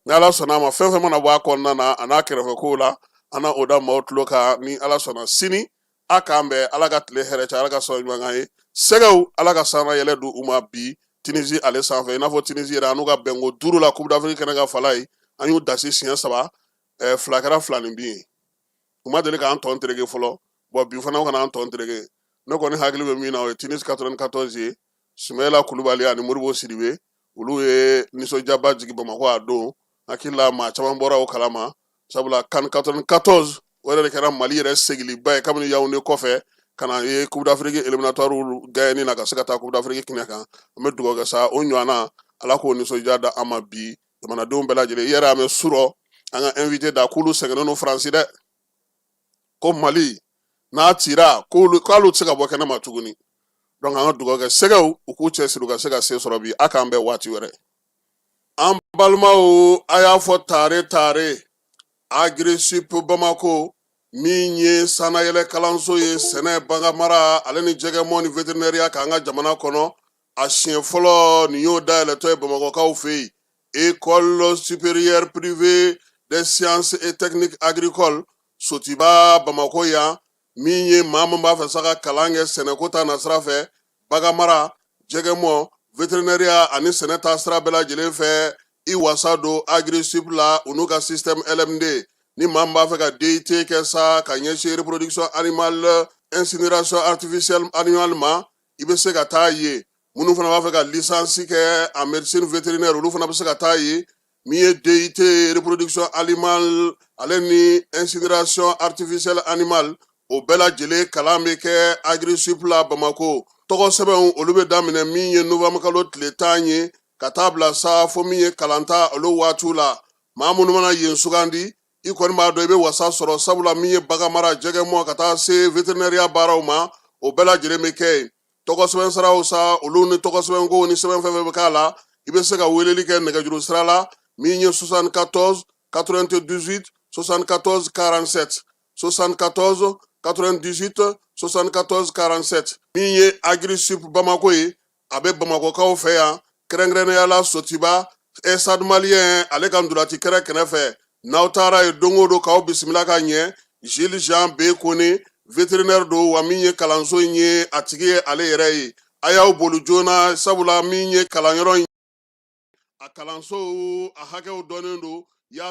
ni Ala sɔnna a ma, fɛn fɛn mana bɔ a kɔnɔna na, a n'a kɛrɛfɛ kow la, an na o da maaw tulo kan ni Ala sɔnna sini. A k'an bɛn. Ala ka tile hɛrɛ cɛ, Ala ka sɔrɔ ɲuman kan ye. Sɛgɛw, Ala ka sanna yɛlɛ don u ma bi Tunisie ale sanfɛ. I n'a fɔ Tunisie yɛrɛ, an n'u ka bɛnko duuru la Coupe d'Afrique kɛnɛ kan, fala ye, an y'u dasi siɲɛ saba, fila kɛra fila ni bin ye. U ma deli k'an tɔn tereke fɔlɔ. Bon, bi fana u kana an tɔn tereke. Ne kɔni hakili bɛ min na, o ye Tunis 94 ye. Sumayila Kulubali ani Moribo Sidibe, olu ye nisɔndiyaba jigin Bamakɔ a don. Hakili la, maa caman bɔra o kalama, sabula CAN 94, o yɛrɛ de kɛra Mali yɛrɛ segiliba ye kabini Yaoundé kɔfɛ ka na ye Coupe d'Afrique éliminatoire gagné na, ka se ka taa Coupe d'Afrique kɛnɛ kan. An bɛ dugawu kɛ sa, o ɲɔgɔnna, Ala k'o nisɔndiya da an ma bi. Jamanadenw bɛɛ lajɛlen, i yɛrɛ y'a mɛn surɔ an ka invité da k'olu sɛgɛnnen don Faransi dɛ, ko Mali n'a cira, k'olu k'olu tɛ se ka bɔ kɛnɛ ma tuguni. Donc an ka dugawu kɛ sɛgɛw, u k'u cɛsiri, u ka se ka se sɔrɔ bi. A k'an bɛn waati wɛrɛ. An balimaw, a y'a fɔ tare tare, Agrisip Bamako, min ye sannayɛlɛ kalanso ye sɛnɛ, baganmara ale ni jɛgɛmɔ ni vétérinaire k'an ka jamana kɔnɔ, a siɲɛ fɔlɔ nin y'o dayɛlɛtɔ ye Bamakɔkaw fɛ yen. École supérieure privée des sciences et techniques agricoles, Sotiba, Bamakɔ yan. Min ye maa min b'a fɛ sa ka kalan kɛ sɛnɛko ta nasira fɛ, baganmara, jɛgɛmɔ, vétérinaire ani sɛnɛ ta sira bɛɛ lajɛlen fɛ, i wasa don Agrisip la, u n'u ka système LMD. Ni maa min b'a fɛ ka DUT kɛ sa ka ɲɛsin reproduction animale, incinération artificielle animale ma, i bɛ se ka taa yen. Minnu fana b'a fɛ ka licence kɛ en médecine vétérinaire, olu fana bɛ se ka taa yen. Min ye DUT reproduction animale ale ni incinération artificielle animale, o bɛɛ lajɛlen kalan bɛ kɛ Agrisip la Bamako. Tɔgɔ sɛbɛnw, olu bɛ daminɛ min ye novembre kalo tile 10 ye, ka taa bila sa fo min ye kalanta olu waatiw la. Maa minnu mana yen sugandi, i kɔni b'a dɔn i bɛ wasa sɔrɔ, sabula min ye baganmara, jɛgɛmɔ, ka taa se vétérinaire baaraw ma, o bɛɛ lajɛlen bɛ kɛ yen. Tɔgɔ sɛbɛn siraw sa, olu ni tɔgɔ sɛbɛnko ni sɛbɛn fɛn fɛn bɛ k'a la, i bɛ se ka weleli kɛ nɛgɛjuru sira la min ye 74 98 74 47, 74 98 74 47. Min ye Agrisip Bamako ye, a bɛ Bamakɔkaw fɛ yan, kɛrɛnkɛrɛnnenya la Sotiba, Stade Malien ale ka ntolaci kɛrɛ kɛrɛfɛ. N'aw taara yen don o don, k'aw bisimila ka ɲɛ. Gilles Jean B Kone, vétérinaire don, wa min ye kalanso in ye, a tigi ye ale yɛrɛ ye. A y'aw boli joona, sabula min ye kalanyɔrɔ in, a kalansow a hakɛw dɔnnen don.